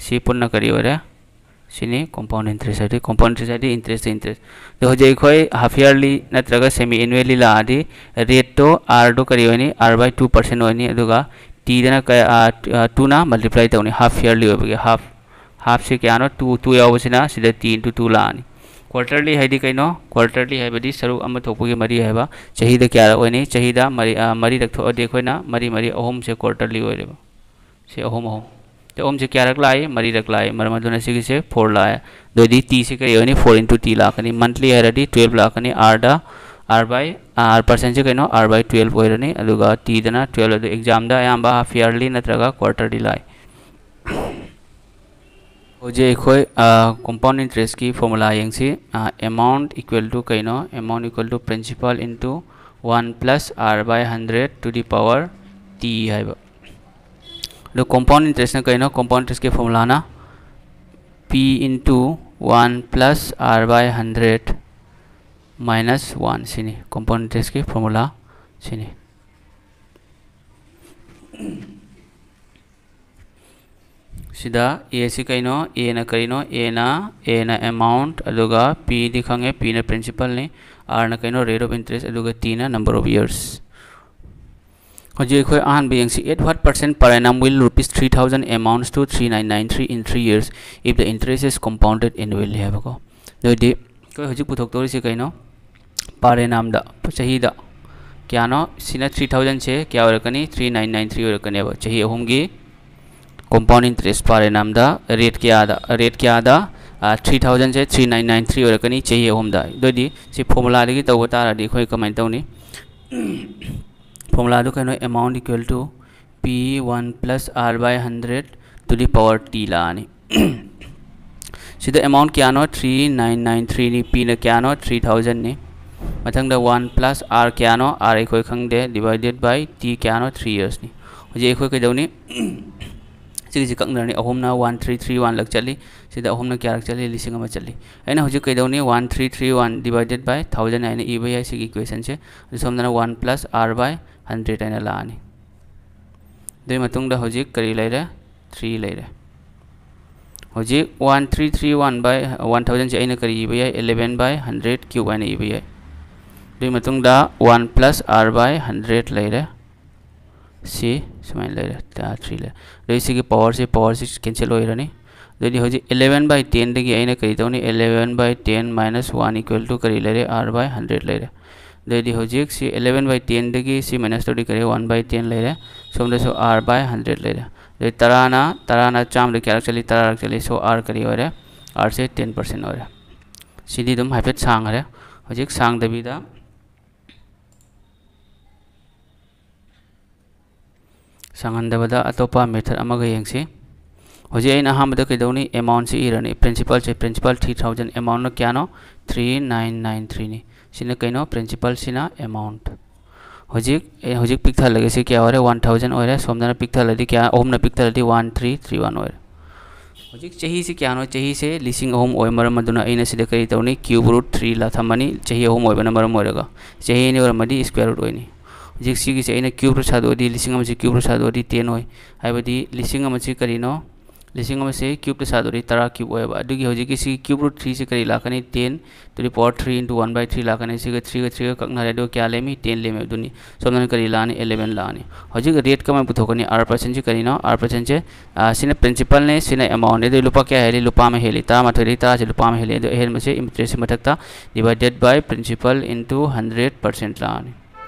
ꯁꯤ ꯄꯨꯟꯅ ꯀꯔꯤ ꯑꯣꯏꯔꯦ? ꯁꯤꯅꯤ compound interest ꯍꯥꯏꯗꯤ꯫ Compound interest ꯍꯥꯏꯗꯤ interest, interest꯫ ꯑꯗꯣ ꯍꯧꯖꯤꯛ ꯑꯩꯈꯣꯏ half yearly ꯅꯠꯇ꯭ꯔꯒ semi annually ꯂꯥꯛꯑꯗꯤ, rateꯇꯣ, Rꯗꯣ ꯀꯔꯤ ꯑꯣꯏꯅꯤ? R by two percent ꯑꯣꯏꯅꯤ꯫ ꯑꯗꯨꯒ Tꯗꯅ ꯀꯌꯥ, twoꯅ multiply ꯇꯧꯅꯤ, half yearly ꯑꯣꯏꯕꯒꯤ꯫ Half, halfꯁꯤ ꯀꯌꯥꯅꯣ? Two, two ꯌꯥꯎꯕꯁꯤꯅ ꯁꯤꯗ T into two ꯂꯥꯛꯑꯅꯤ꯫ Quarterly ꯍꯥꯏꯗꯤ ꯀꯩꯅꯣ? Quarterly ꯍꯥꯏꯕꯗꯤ ꯁꯔꯨꯛ ꯑꯃ ꯊꯣꯛꯄꯒꯤ ꯃꯔꯤ ꯍꯥꯏꯕ꯫ ꯆꯍꯤꯗ ꯀꯌꯥꯔꯛ ꯑꯣꯏꯅꯤ? ꯆꯍꯤꯗ ꯃꯔꯤ, ꯃꯔꯤꯔꯛ ꯊꯣꯛꯑꯗꯤ ꯑꯩꯈꯣꯏꯅ ꯃꯔꯤ ꯃꯔꯤ, ꯑꯍꯨꯝꯁꯦ quarterly ꯑꯣꯏꯔꯦꯕ꯫ ꯁꯤ ꯑꯍꯨꯝ, ꯑꯍꯨꯝ꯫ ꯁꯤ ꯑꯍꯨꯝꯁꯦ ꯀꯌꯥꯔꯛ ꯂꯥꯛꯏ? ꯃꯔꯤꯔꯛ ꯂꯥꯛꯏ꯫ ꯃꯔꯝ ꯑꯗꯨꯅ ꯁꯤꯒꯤꯁꯦ four ꯂꯥꯛꯑꯦ꯫ ꯑꯗꯨꯑꯣꯏꯗꯤ Tꯁꯦ ꯀꯔꯤ ꯑꯣꯏꯅꯤ? Four into T ꯂꯥꯛꯀꯅꯤ꯫ Monthly ꯍꯥꯏꯔꯗꯤ twelve ꯂꯥꯛꯀꯅꯤ꯫ Rꯗ, R by, R percentꯁꯦ ꯀꯩꯅꯣ? R by twelve ꯑꯣꯏꯔꯅꯤ꯫ ꯑꯗꯨꯒ Tꯗꯅ twelve꯫ ꯑꯗꯨ examꯗ ꯑꯌꯥꯝꯕ half yearly ꯅꯠꯇ꯭ꯔꯒ quarterly ꯂꯥꯛꯏ꯫ ꯍꯧꯖꯤꯛ ꯑꯩꯈꯣꯏ compound interestꯀꯤ formula ꯌꯦꯡꯁꯤ꯫ Amount equal to ꯀꯩꯅꯣ? Amount equal to principal into one plus R by hundred to the power T ꯍꯥꯏꯕ꯫ ꯑꯗꯣ compound interestꯅ ꯀꯩꯅꯣ? Compound interestꯀꯤ formulaꯅ P into one plus R by hundred minus one ꯁꯤꯅꯤ꯫ Compound interestꯀꯤ formula ꯁꯤꯅꯤ꯫ ꯁꯤꯗ A ꯁꯤ ꯀꯩꯅꯣ? Aꯅ ꯀꯔꯤꯅꯣ? Aꯅ, Aꯅ amount, ꯑꯗꯨꯒ Pꯗꯤ ꯈꯪꯉꯦ, Pꯅ principalꯅꯤ, Rꯅ ꯀꯩꯅꯣ? Rate of interest, ꯑꯗꯨꯒ Tꯅ number of years꯫ ꯍꯧꯖꯤꯛ ꯑꯩꯈꯣꯏ ꯑꯍꯥꯟꯕ ꯌꯦꯡꯁꯤ꯫ At what percent per annum will rupees three thousand amounts to three nine nine three in three years if the interest is compounded annually ꯍꯥꯏꯕꯀꯣ꯫ ꯑꯗꯨꯑꯣꯏꯗꯤ ꯑꯩꯈꯣꯏ ꯍꯧꯖꯤꯛ ꯄꯨꯊꯣꯛꯇꯧꯔꯤꯁꯤ ꯀꯩꯅꯣ? Per annumꯗ, ꯆꯍꯤꯗ ꯀꯌꯥꯅꯣ? ꯁꯤꯅ three thousandꯁꯦ ꯀꯌꯥ ꯑꯣꯏꯔꯛꯀꯅꯤ? Three nine nine three ꯑꯣꯏꯔꯛꯀꯅꯦꯕ꯫ ꯆꯍꯤ ꯑꯍꯨꯝꯒꯤ compound interest per annumꯗ rate ꯀꯌꯥꯗ, rate ꯀꯌꯥꯗ? Three thousandꯁꯦ three nine nine three ꯑꯣꯏꯔꯛꯀꯅꯤ ꯆꯍꯤ ꯑꯍꯨꯝꯗ꯫ ꯑꯗꯨꯑꯣꯏꯗꯤ ꯁꯤ formulaꯗꯒꯤ ꯇꯧꯕ ꯇꯥꯔꯗꯤ ꯑꯩꯈꯣꯏ ꯀꯃꯥꯏꯅ ꯇꯧꯅꯤ? Formulaꯗꯨ ꯀꯩꯅꯣ? Amount equal to P one plus R by hundred to the power T ꯂꯥꯛꯑꯅꯤ꯫ ꯁꯤꯗ amount ꯀꯌꯥꯅꯣ? Three nine nine threeꯅꯤ꯫ Pꯅ ꯀꯌꯥꯅꯣ? Three thousandꯅꯤ꯫ ꯃꯊꯪꯗ one plus R ꯀꯌꯥꯅꯣ? R ꯑꯩꯈꯣꯏ ꯈꯪꯗꯦ, divided by T ꯀꯌꯥꯅꯣ? Three yearsꯅꯤ꯫ ꯍꯧꯖꯤꯛ ꯑꯩꯈꯣꯏ ꯀꯩꯗꯧꯅꯤ? ꯁꯤꯒꯤꯁꯤ ꯀꯛꯅꯔꯅꯤ꯫ ꯑꯍꯨꯝꯅ one three three one ꯂꯛ ꯆꯠꯂꯤ, ꯁꯤꯗ ꯑꯍꯨꯝꯅ ꯀꯌꯥꯔꯛ ꯆꯠꯂꯤ? ꯂꯤꯁꯤꯡ ꯑꯃ ꯆꯠꯂꯤ꯫ ꯑꯩꯅ ꯍꯧꯖꯤꯛ ꯀꯩꯗꯧꯅꯤ? One three three one divided by thousand ꯍꯥꯏꯅ ꯏꯕ ꯌꯥꯏ ꯁꯤꯒꯤ equationꯁꯦ꯫ ꯑꯗꯨ ꯁꯣꯝꯗꯅ one plus R by hundred ꯍꯥꯏꯅ ꯂꯥꯛꯑꯅꯤ꯫ ꯑꯗꯨꯒꯤ ꯃꯇꯨꯡꯗ ꯍꯧꯖꯤꯛ ꯀꯔꯤ ꯂꯩꯔꯦ? Three ꯂꯩꯔꯦ꯫ ꯍꯧꯖꯤꯛ one three three one by one thousandꯁꯦ ꯑꯩꯅ ꯀꯔꯤ ꯏꯕ ꯌꯥꯏ? Eleven by hundred cube ꯍꯥꯏꯅ ꯏꯕ ꯌꯥꯏ꯫ ꯑꯗꯨꯒꯤ ꯃꯇꯨꯡꯗ one plus R by hundred ꯂꯩꯔꯦ꯫ ꯁꯤ ꯁꯨꯃꯥꯏꯅ ꯂꯩꯔꯦ, ꯇꯔꯥ ꯊ꯭ꯔꯤ ꯂꯩꯔꯦ꯫ ꯑꯗꯩ ꯁꯤꯒꯤ powerꯁꯤ, powerꯁꯤ cancel ꯑꯣꯏꯔꯅꯤ꯫ ꯑꯗꯩꯗꯤ ꯍꯧꯖꯤꯛ eleven by tenꯗꯒꯤ ꯑꯩꯅ ꯀꯔꯤ ꯇꯧꯅꯤ? Eleven by ten minus one equal to ꯀꯔꯤ ꯂꯩꯔꯦ? R by hundred ꯂꯩꯔꯦ꯫ ꯑꯗꯩꯗꯤ ꯍꯧꯖꯤꯛ ꯁꯤ eleven by tenꯗꯒꯤ ꯁꯤ minus ꯇꯧꯔꯗꯤ ꯀꯔꯤ? One by ten ꯂꯩꯔꯦ꯫ ꯁꯣꯝꯗꯁꯨ R by hundred ꯂꯩꯔꯦ꯫ ꯑꯗꯩ ꯇꯔꯥꯅ, ꯇꯔꯥꯅ ꯆꯥꯝꯃꯗ ꯀꯌꯥꯔꯛ ꯆꯠꯂꯤ? ꯇꯔꯥꯔꯛ ꯆꯠꯂꯤ꯫ So R ꯀꯔꯤ ꯑꯣꯏꯔꯦ? Rꯁꯦ ten percent ꯑꯣꯏꯔꯦ꯫ ꯁꯤꯗꯤ ꯑꯗꯨꯝ ꯍꯥꯏꯐꯦꯠ ꯁꯥꯡꯈ꯭ꯔꯦ꯫ ꯍꯧꯖꯤꯛ ꯁꯥꯡꯗꯕꯤꯗ ꯁꯥꯡꯍꯟꯗꯕꯗ ꯑꯇꯣꯞꯄ method ꯑꯃꯒ ꯌꯦꯡꯁꯤ꯫ ꯍꯧꯖꯤꯛ ꯑꯩꯅ ꯑꯍꯥꯟꯕꯗ ꯀꯩꯗꯧꯅꯤ? Amountꯁꯤ ꯏꯔꯅꯤ꯫ Principalꯁꯦ, principal three thousand, amountꯅ ꯀꯌꯥꯅꯣ? Three nine nine threeꯅꯤ꯫ ꯁꯤꯅ ꯀꯩꯅꯣ? Principalꯁꯤꯅ amount꯫ ꯍꯧꯖꯤꯛ, ꯑꯦ, ꯍꯧꯖꯤꯛ ꯄꯤꯛꯊꯍꯜꯂꯒꯦ꯫ ꯁꯤ ꯀꯌꯥ ꯑꯣꯏꯔꯦ? One thousand ꯑꯣꯏꯔꯦ꯫ ꯁꯣꯝꯗꯅ ꯄꯤꯛꯊꯍꯜꯂꯗꯤ ꯀꯌꯥ? ꯑꯍꯨꯝꯅ ꯄꯤꯛꯊꯍꯜꯂꯗꯤ one three three one ꯑꯣꯏꯔꯦ꯫ ꯍꯧꯖꯤꯛ ꯆꯍꯤꯁꯤ ꯀꯌꯥꯅꯣ? ꯆꯍꯤꯁꯦ ꯂꯤꯁꯤꯡ ꯑꯍꯨꯝ ꯑꯣꯏ ꯃꯔꯝ ꯑꯗꯨꯅ ꯑꯩꯅ ꯁꯤꯗ ꯀꯔꯤ ꯇꯧꯅꯤ? Cube root three ꯂꯥ ꯊꯝꯃꯅꯤ꯫ ꯆꯍꯤ ꯑꯍꯨꯝ ꯑꯣꯏꯕꯅ ꯃꯔꯝ ꯑꯣꯏꯔꯒ꯫ ꯆꯍꯤ ꯑꯅꯤ ꯑꯣꯏꯔꯝꯃꯗꯤ square root ꯑꯣꯏꯅꯤ꯫ ꯍꯧꯖꯤꯛ ꯁꯤꯒꯤꯁꯦ ꯑꯩꯅ cube root ꯁꯥꯗꯣꯛꯑꯗꯤ, ꯂꯤꯁꯤꯡ ꯑꯃꯁꯤ cube root ꯁꯥꯗꯣꯛꯑꯗꯤ ten ꯑꯣꯏ꯫ ꯍꯥꯏꯕꯗꯤ ꯂꯤꯁꯤꯡ ꯑꯃꯁꯤ ꯀꯔꯤꯅꯣ? ꯂꯤꯁꯤꯡ ꯑꯃꯁꯤ cubeꯇ ꯁꯥꯗꯣꯛꯑꯗꯤ ꯇꯔꯥ cube ꯑꯣꯏꯌꯦꯕ꯫ ꯑꯗꯨꯒꯤ ꯍꯧꯖꯤꯛꯀꯤ ꯁꯤ cube root threeꯁꯤ ꯀꯔꯤ ꯂꯥꯛꯀꯅꯤ? Ten to the power three into one by three ꯂꯥꯛꯀꯅꯤ꯫ ꯁꯤꯒ threeꯒ threeꯒ ꯀꯛꯅꯔꯦ꯫ ꯑꯗꯨꯒ ꯀꯌꯥ ꯂꯦꯝꯃꯤ? Ten ꯂꯦꯝꯃꯦ꯫ ꯑꯗꯨꯅꯤ ꯁꯣꯝꯗꯅ ꯀꯔꯤ ꯂꯥꯛꯑꯅꯤ? Eleven ꯂꯥꯛꯑꯅꯤ꯫ ꯍꯧꯖꯤꯛ rate ꯀꯃꯥꯏꯅ ꯄꯨꯊꯣꯛꯀꯅꯤ? R percentꯁꯤ ꯀꯔꯤꯅꯣ? R percentꯁꯦ, ꯑ, ꯁꯤꯅ principalꯅꯦ, ꯁꯤꯅ amountꯅꯦ꯫ ꯑꯗꯨ ꯂꯨꯄꯥ ꯀꯌꯥ ꯍꯦꯜꯂꯤ? ꯂꯨꯄꯥ ꯑꯃ ꯍꯦꯜꯂꯤ꯫ ꯇꯔꯥꯃꯥꯊꯣꯏꯗꯒꯤ ꯇꯔꯥꯁꯦ ꯂꯨꯄꯥ ꯑꯃ ꯍꯦꯜꯂꯤ꯫ ꯑꯗꯨ ꯑꯍꯦꯟꯕꯁꯦ interestꯁꯤ ꯃꯊꯛꯇ divided by principal into hundred percent ꯂꯥꯛꯑꯅꯤ꯫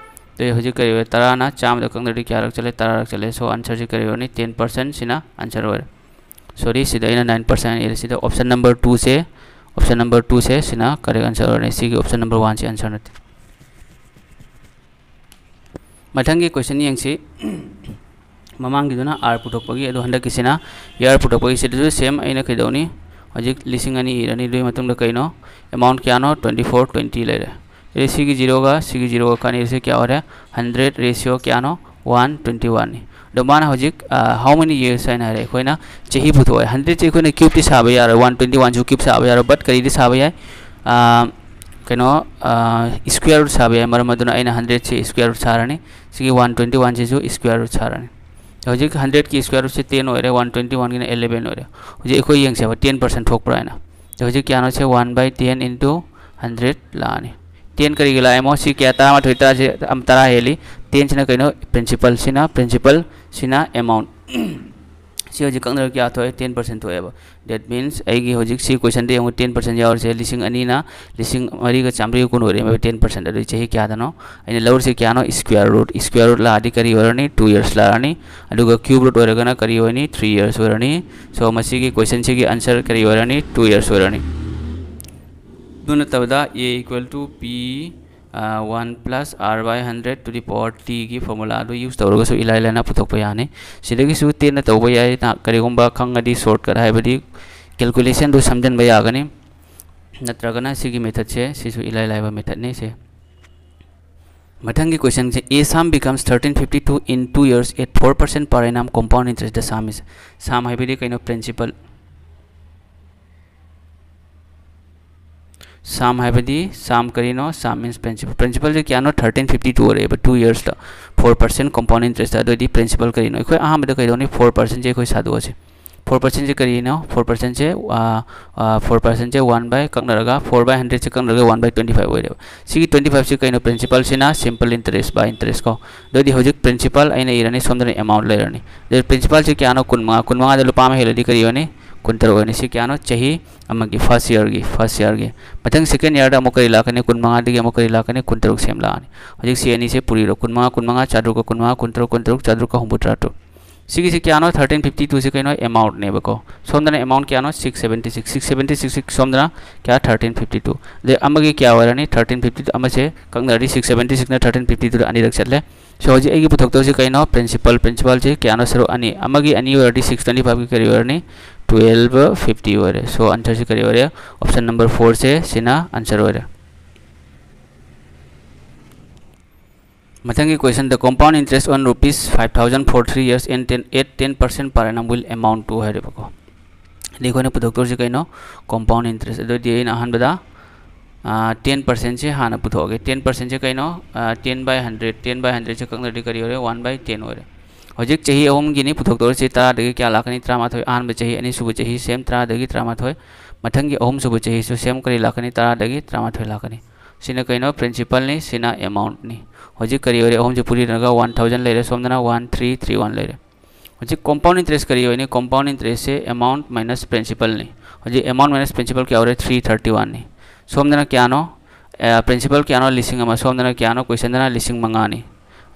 ꯑꯗꯨ ꯍꯧꯖꯤꯛ ꯀꯔꯤ ꯑꯣꯏꯔꯦ? ꯇꯔꯥꯅ ꯆꯥꯝꯃꯗ ꯀꯛꯅꯔꯗꯤ ꯀꯌꯥꯔꯛ ꯆꯠꯂꯦ? ꯇꯔꯥꯔꯛ ꯆꯠꯂꯦ꯫ So answerꯁꯤ ꯀꯔꯤ ꯑꯣꯏꯔꯅꯤ? Ten percent ꯁꯤꯅ answer ꯑꯣꯏꯔꯦ꯫ Sorry, ꯁꯤꯗ ꯑꯩꯅ nine percent ꯏꯔꯦ꯫ ꯁꯤꯗ option number twoꯁꯦ, option number twoꯁꯦ ꯁꯤꯅ correct answer ꯑꯣꯏꯔꯅꯤ꯫ ꯁꯤꯒꯤ option number oneꯁꯤ answer ꯅꯠꯇꯦ꯫ ꯃꯊꯪꯒꯤ question ꯌꯦꯡꯁꯤ꯫ ꯃꯃꯥꯡꯒꯤꯗꯨꯅ R ꯄꯨꯊꯣꯛꯄꯒꯤ, ꯑꯗꯨ ꯍꯟꯗꯛꯀꯤꯁꯤꯅ year ꯄꯨꯊꯣꯛꯄꯒꯤ꯫ ꯁꯤꯗꯁꯨ same ꯑꯩꯅ ꯀꯩꯗꯧꯅꯤ? ꯍꯧꯖꯤꯛ ꯂꯤꯁꯤꯡ ꯑꯅꯤ ꯏꯔꯅꯤ꯫ ꯑꯗꯨꯒꯤ ꯃꯇꯨꯡꯗ ꯀꯩꯅꯣ? Amount ꯀꯌꯥꯅꯣ? Twenty four twenty ꯂꯩꯔꯦ꯫ ꯑꯦ, ꯁꯤꯒꯤ ꯖꯤꯔꯣꯒ ꯁꯤꯒꯤ ꯖꯤꯔꯣꯒ ꯀꯥꯟꯅꯔꯤꯁꯦ ꯀꯌꯥ ꯑꯣꯏꯔꯦ? ꯍꯟꯗ꯭ꯔꯦꯠ ꯔꯦꯁꯤꯌꯣ ꯀꯌꯥꯅꯣ? ꯋꯥꯟ ꯇ꯭ꯋꯦꯟꯇꯤ ꯋꯥꯟꯅꯤ꯫ ꯑꯗꯣ ꯃꯥꯅ ꯍꯧꯖꯤꯛ, ꯑ, how many years ꯍꯥꯏꯅ ꯍꯥꯏꯔꯦ꯫ ꯑꯩꯈꯣꯏꯅ ꯆꯍꯤ ꯄꯨꯊꯣꯛꯑꯦ꯫ ꯍꯟꯗ꯭ꯔꯦꯠꯁꯦ ꯑꯩꯈꯣꯏꯅ ꯀ꯭ꯌꯨꯕꯇꯤ ꯁꯥꯕ ꯌꯥꯔꯣꯏ, ꯋꯥꯟ ꯇ꯭ꯋꯦꯟꯇꯤ ꯋꯥꯟꯁꯨ ꯀ꯭ꯌꯨꯕ ꯁꯥꯕ ꯌꯥꯔꯣꯏ, but ꯀꯔꯤꯗꯤ ꯁꯥꯕ ꯌꯥꯏ? ꯑ, ꯀꯩꯅꯣ, ꯁ꯭ꯀ꯭ꯋꯦꯔ ꯔꯨꯠ ꯁꯥꯕ ꯌꯥꯏ꯫ ꯃꯔꯝ ꯑꯗꯨꯅ ꯑꯩꯅ ꯍꯟꯗ꯭ꯔꯦꯠꯁꯦ ꯁ꯭ꯀ꯭ꯋꯦꯔ ꯔꯨꯠ ꯁꯥꯔꯅꯤ, ꯁꯤꯒꯤ ꯋꯥꯟ ꯇ꯭ꯋꯦꯟꯇꯤ ꯋꯥꯟꯁꯤꯁꯨ ꯁ꯭ꯀ꯭ꯋꯦꯔ ꯔꯨꯠ ꯁꯥꯔꯅꯤ꯫ ꯍꯧꯖꯤꯛ ꯍꯟꯗ꯭ꯔꯦꯠꯀꯤ ꯁ꯭ꯀ꯭ꯋꯦꯔ ꯔꯨꯠꯁꯦ ꯇꯦꯟ ꯑꯣꯏꯔꯦ, ꯋꯥꯟ ꯇ꯭ꯋꯦꯟꯇꯤ ꯋꯥꯟꯒꯤꯅ ꯑꯦꯂꯦꯚꯦꯟ ꯑꯣꯏꯔꯦ꯫ ꯍꯧꯖꯤꯛ ꯑꯩꯈꯣꯏ ꯌꯦꯡꯁꯦꯕ, ꯇꯦꯟ ꯄꯥꯔꯁꯦꯟ ꯊꯣꯛꯄ꯭ꯔꯥ ꯍꯥꯏꯅ꯫ ꯑꯗꯣ ꯍꯧꯖꯤꯛ ꯀꯌꯥꯅꯣ ꯁꯦ? ꯋꯥꯟ ꯕꯥꯏ ꯇꯦꯟ ꯏꯟꯇꯨ ꯍꯟꯗ꯭ꯔꯦꯠ ꯂꯥꯛꯑꯅꯤ꯫ ꯇꯦꯟ ꯀꯔꯤꯒꯤ ꯂꯥꯛꯑꯦꯃꯣ? ꯁꯤ ꯀꯌꯥ? ꯇꯔꯥꯃꯥꯊꯣꯏ, ꯇꯔꯥꯁꯦ, ꯑꯝ, ꯇꯔꯥ ꯍꯦꯜꯂꯤ꯫ ꯇꯦꯟꯁꯤꯅ ꯀꯩꯅꯣ? ꯄ꯭ꯔꯤꯟꯁꯤꯄꯜꯁꯤꯅ, ꯄ꯭ꯔꯤꯟꯁꯤꯄꯜꯁꯤꯅ ꯑꯦꯃꯥꯎꯟ꯫ ꯁꯤ ꯍꯧꯖꯤꯛ ꯀꯛꯅꯔꯒ ꯀꯌꯥ ꯊꯣꯛꯑꯦ? ꯇꯦꯟ ꯄꯥꯔꯁꯦꯟ ꯊꯣꯛꯑꯦꯕ꯫ That means ꯑꯩꯒꯤ ꯍꯧꯖꯤꯛ ꯁꯤ ꯀꯣꯏꯁꯟꯗ ꯌꯦꯡꯉꯨ, ꯇꯦꯟ ꯄꯥꯔꯁꯦꯟ ꯌꯥꯎꯔꯤꯁꯦ ꯂꯤꯁꯤꯡ ꯑꯅꯤꯅ ꯂꯤꯁꯤꯡ ꯃꯔꯤꯒ ꯆꯥꯝꯃꯔꯤꯒ ꯀꯨꯟ ꯑꯣꯏꯔꯦꯕ, ꯇꯦꯟ ꯄꯥꯔꯁꯦꯟ꯫ ꯑꯗꯨꯗꯤ ꯆꯍꯤ ꯀꯌꯥꯗꯅꯣ? ꯑꯩꯅ ꯂꯧꯔꯤꯁꯦ ꯀꯌꯥꯅꯣ? Square root. ꯁ꯭ꯀ꯭ꯋꯦꯔ ꯔꯨꯠ ꯂꯥꯛꯑꯗꯤ ꯀꯔꯤ ꯑꯣꯏꯔꯅꯤ? ꯇꯨ ꯌꯔꯁ ꯂꯥꯛꯑꯅꯤ꯫ ꯑꯗꯨꯒ ꯀ꯭ꯌꯨꯕ ꯔꯨꯠ ꯑꯣꯏꯔꯒꯅ ꯀꯔꯤ ꯑꯣꯏꯅꯤ? ꯊ꯭ꯔꯤ ꯌꯔꯁ ꯑꯣꯏꯔꯅꯤ꯫ So ꯃꯁꯤꯒꯤ ꯀꯣꯏꯁꯟꯁꯤꯒꯤ ꯑꯟꯁꯔ ꯀꯔꯤ ꯑꯣꯏꯔꯅꯤ? ꯇꯨ ꯌꯔꯁ ꯑꯣꯏꯔꯅꯤ꯫ ꯑꯗꯨ ꯅꯠꯇꯕꯗ a equal to p, one plus r by hundred to the power t ꯒꯤ formula ꯑꯗꯨ use ꯇꯧꯔꯒꯁꯨ ꯏꯂꯥꯏ ꯂꯥꯏꯅ ꯄꯨꯊꯣꯛꯄ ꯌꯥꯅꯤ꯫ ꯁꯤꯗꯒꯤꯁꯨ ꯇꯦꯟꯅ ꯇꯧꯕ ꯌꯥꯏ꯫ ꯅ-, ꯀꯔꯤꯒꯨꯝꯕ ꯈꯪꯉꯗꯤ, shortcut ꯍꯥꯏꯕꯗꯤ calculation ꯗꯨ ꯁꯝꯖꯟꯕ ꯌꯥꯒꯅꯤ꯫ ꯅꯠꯇ꯭ꯔꯒꯅ ꯁꯤꯒꯤ methodꯁꯦ, ꯁꯤꯁꯨ ꯏꯂꯥꯏ ꯂꯥꯏꯕ methodꯅꯤ ꯁꯦ꯫ ꯃꯊꯪꯒꯤ ꯀꯣꯏꯁꯟꯁꯦ, a sum becomes thirteen fifty two in two years at four percent per annum compound interest, the sum is, sum ꯍꯥꯏꯕꯗꯤ ꯀꯩꯅꯣ? Principal꯫ Sum ꯍꯥꯏꯕꯗꯤ, sum ꯀꯔꯤꯅꯣ? Sum means principal꯫ Principalꯁꯦ ꯀꯌꯥꯅꯣ? Thirteen fifty two ꯑꯣꯏꯔꯛꯑꯦꯕ, two yearsꯇ, four percent compound interest꯫ ꯑꯗꯨꯑꯣꯏꯗꯤ principal ꯀꯔꯤꯅꯣ? ꯑꯩꯈꯣꯏ ꯑꯍꯥꯟꯕꯗ ꯀꯩꯗꯧꯅꯤ? Four percentꯁꯦ ꯑꯩꯈꯣꯏ ꯁꯥꯗꯣꯛꯑꯁꯤ꯫ Four percentꯁꯦ ꯀꯔꯤꯅꯣ? Four percentꯁꯦ, four percentꯁꯦ one by ꯀꯛꯅꯔꯒ, four by hundredꯁꯦ ꯀꯛꯅꯔꯒ one by twenty five ꯑꯣꯏꯔꯦꯕ꯫ ꯁꯤꯒꯤ twenty fiveꯁꯦ ꯀꯩꯅꯣ? Principalꯁꯤꯅ simple interest by interest ꯀꯣ꯫ ꯑꯗꯨꯑꯣꯏꯗꯤ ꯍꯧꯖꯤꯛ principal ꯑꯩꯅ ꯏꯔꯅꯤ, ꯁꯣꯝꯗꯅ amount ꯂꯩꯔꯅꯤ꯫ ꯑꯗꯨ principalꯁꯦ ꯀꯌꯥꯅꯣ? ꯀꯨꯟꯃꯉꯥ꯫ ꯀꯨꯟꯃꯉꯥꯗ ꯂꯨꯄꯥ ꯑꯃ ꯍꯦꯜꯂꯗꯤ ꯀꯔꯤ ꯑꯣꯏꯅꯤ? ꯀꯨꯟꯇꯔꯨꯛ ꯑꯣꯏꯅꯤ꯫ ꯁꯤ ꯀꯌꯥꯅꯣ? ꯆꯍꯤ ꯑꯃꯒꯤ, first yearꯒꯤ, first yearꯒꯤ꯫ ꯃꯊꯪ second yearꯗ ꯑꯃꯨꯛ ꯀꯔꯤ ꯂꯥꯛꯀꯅꯤ? ꯀꯨꯟꯃꯉꯥꯗꯒꯤ ꯑꯃꯨꯛ ꯀꯔꯤ ꯂꯥꯛꯀꯅꯤ? ꯀꯨꯟꯇꯔꯨꯛ ꯁꯦꯝ ꯂꯥꯛꯑꯅꯤ꯫ ꯍꯧꯖꯤꯛ ꯁꯤ ꯑꯅꯤꯁꯦ ꯄꯨꯔꯤꯔꯣ? ꯀꯨꯟꯃꯉꯥ, ꯀꯨꯟꯃꯉꯥ, ꯆꯥꯇ꯭ꯔꯨꯛꯀ ꯀꯨꯟꯃꯉꯥ, ꯀꯨꯟꯇꯔꯨꯛ, ꯀꯨꯟꯇꯔꯨꯛ, ꯆꯥꯇ꯭ꯔꯨꯛꯀ ꯍꯨꯝꯐꯨꯇꯔꯥ ꯇꯔꯨꯛ꯫ ꯁꯤꯒꯤꯁꯦ ꯀꯌꯥꯅꯣ? Thirteen fifty twoꯁꯦ ꯀꯩꯅꯣ? Amountꯅꯦꯕꯀꯣ꯫ ꯁꯣꯝꯗꯅ amount ꯀꯌꯥꯅꯣ? Six seventy six꯫ Six seventy six, six, ꯁꯣꯝꯗꯅ ꯀꯌꯥ? Thirteen fifty two꯫ ꯑꯗꯩ ꯑꯃꯒꯤ ꯀꯌꯥ ꯑꯣꯏꯔꯅꯤ? Thirteen fifty two꯫ ꯑꯃꯁꯦ ꯀꯛꯅꯔꯗꯤ six seventy sixꯅ thirteen fifty twoꯗ ꯑꯅꯤꯔꯛ ꯆꯠꯂꯦ꯫ So ꯍꯧꯖꯤꯛ ꯑꯩꯒꯤ ꯄꯨꯊꯣꯛꯇꯧꯁꯦ ꯀꯩꯅꯣ? Principal꯫ Principalꯁꯦ ꯀꯌꯥꯅꯣ? ꯁꯔꯨꯛ ꯑꯅꯤ꯫ ꯑꯃꯒꯤ ꯑꯅꯤ ꯑꯣꯏꯔꯗꯤ six twenty fiveꯀꯤ ꯀꯔꯤ ꯑꯣꯏꯔꯅꯤ? Twelve fifty ꯑꯣꯏꯔꯦ꯫ So answerꯁꯦ ꯀꯔꯤ ꯑꯣꯏꯔꯦ? Option number fourꯁꯦ, ꯁꯤꯅ answer ꯑꯣꯏꯔꯦ꯫ ꯃꯊꯪꯒꯤ question, the compound interest on rupees five thousand for three years and ten at ten percent per annum will amount to ꯍꯥꯏꯔꯦꯕꯀꯣ꯫ ꯑꯗꯩ ꯑꯩꯈꯣꯏꯅ ꯄꯨꯊꯣꯛꯇꯧꯔꯤꯁꯦ ꯀꯩꯅꯣ? Compound interest꯫ ꯑꯗꯨ ꯑꯣꯏꯗꯤ ꯑꯩꯅ ꯑꯍꯥꯟꯕꯗ ten percentꯁꯦ ꯍꯥꯟꯅ ꯄꯨꯊꯣꯛꯑꯒꯦ꯫ Ten percentꯁꯦ ꯀꯩꯅꯣ? Ten by hundred, ten by hundredꯁꯦ ꯀꯛꯅꯔꯗꯤ ꯀꯔꯤ ꯑꯣꯏꯔꯦ? One by ten ꯑꯣꯏꯔꯦ꯫ ꯍꯧꯖꯤꯛ ꯆꯍꯤ ꯑꯍꯨꯝꯒꯤꯅꯤ ꯄꯨꯊꯣꯛꯇꯧꯔꯤꯁꯤ꯫ ꯇꯔꯥꯗꯒꯤ ꯀꯌꯥ ꯂꯥꯛꯀꯅꯤ? ꯇꯔꯥꯃꯥꯊꯣꯏ꯫ ꯑꯍꯥꯟꯕ ꯆꯍꯤ, ꯑꯅꯤꯁꯨꯕ ꯆꯍꯤ same ꯇꯔꯥꯗꯒꯤ ꯇꯔꯥꯃꯥꯊꯣꯏ꯫ ꯃꯊꯪꯒꯤ ꯑꯍꯨꯝꯁꯨꯕ ꯆꯍꯤꯁꯨ same ꯀꯔꯤ ꯂꯥꯛꯀꯅꯤ? ꯇꯔꯥꯗꯒꯤ ꯇꯔꯥꯃꯥꯊꯣꯏ ꯂꯥꯛꯀꯅꯤ꯫ ꯁꯤꯅ ꯀꯩꯅꯣ? Principalꯅꯤ, ꯁꯤꯅ amountꯅꯤ꯫ ꯍꯧꯖꯤꯛ ꯀꯔꯤ ꯑꯣꯏꯔꯦ? ꯑꯍꯨꯝꯁꯦ ꯄꯨꯔꯤꯅꯒ one thousand ꯂꯩꯔꯦ, ꯁꯣꯝꯗꯅ one three three one ꯂꯩꯔꯦ꯫ ꯍꯧꯖꯤꯛ compound interest ꯀꯔꯤ ꯑꯣꯏꯅꯤ? Compound interestꯁꯦ amount minus principalꯅꯤ꯫ ꯍꯧꯖꯤꯛ amount minus principal ꯀꯌꯥ ꯑꯣꯏꯔꯦ? Three thirty oneꯅꯤ꯫ ꯁꯣꯝꯗꯅ ꯀꯌꯥꯅꯣ? Principal ꯀꯌꯥꯅꯣ? ꯂꯤꯁꯤꯡ ꯑꯃ꯫ ꯁꯣꯝꯗꯅ ꯀꯌꯥꯅꯣ? Questionꯗꯅ ꯂꯤꯁꯤꯡ ꯃꯉꯥꯅꯤ꯫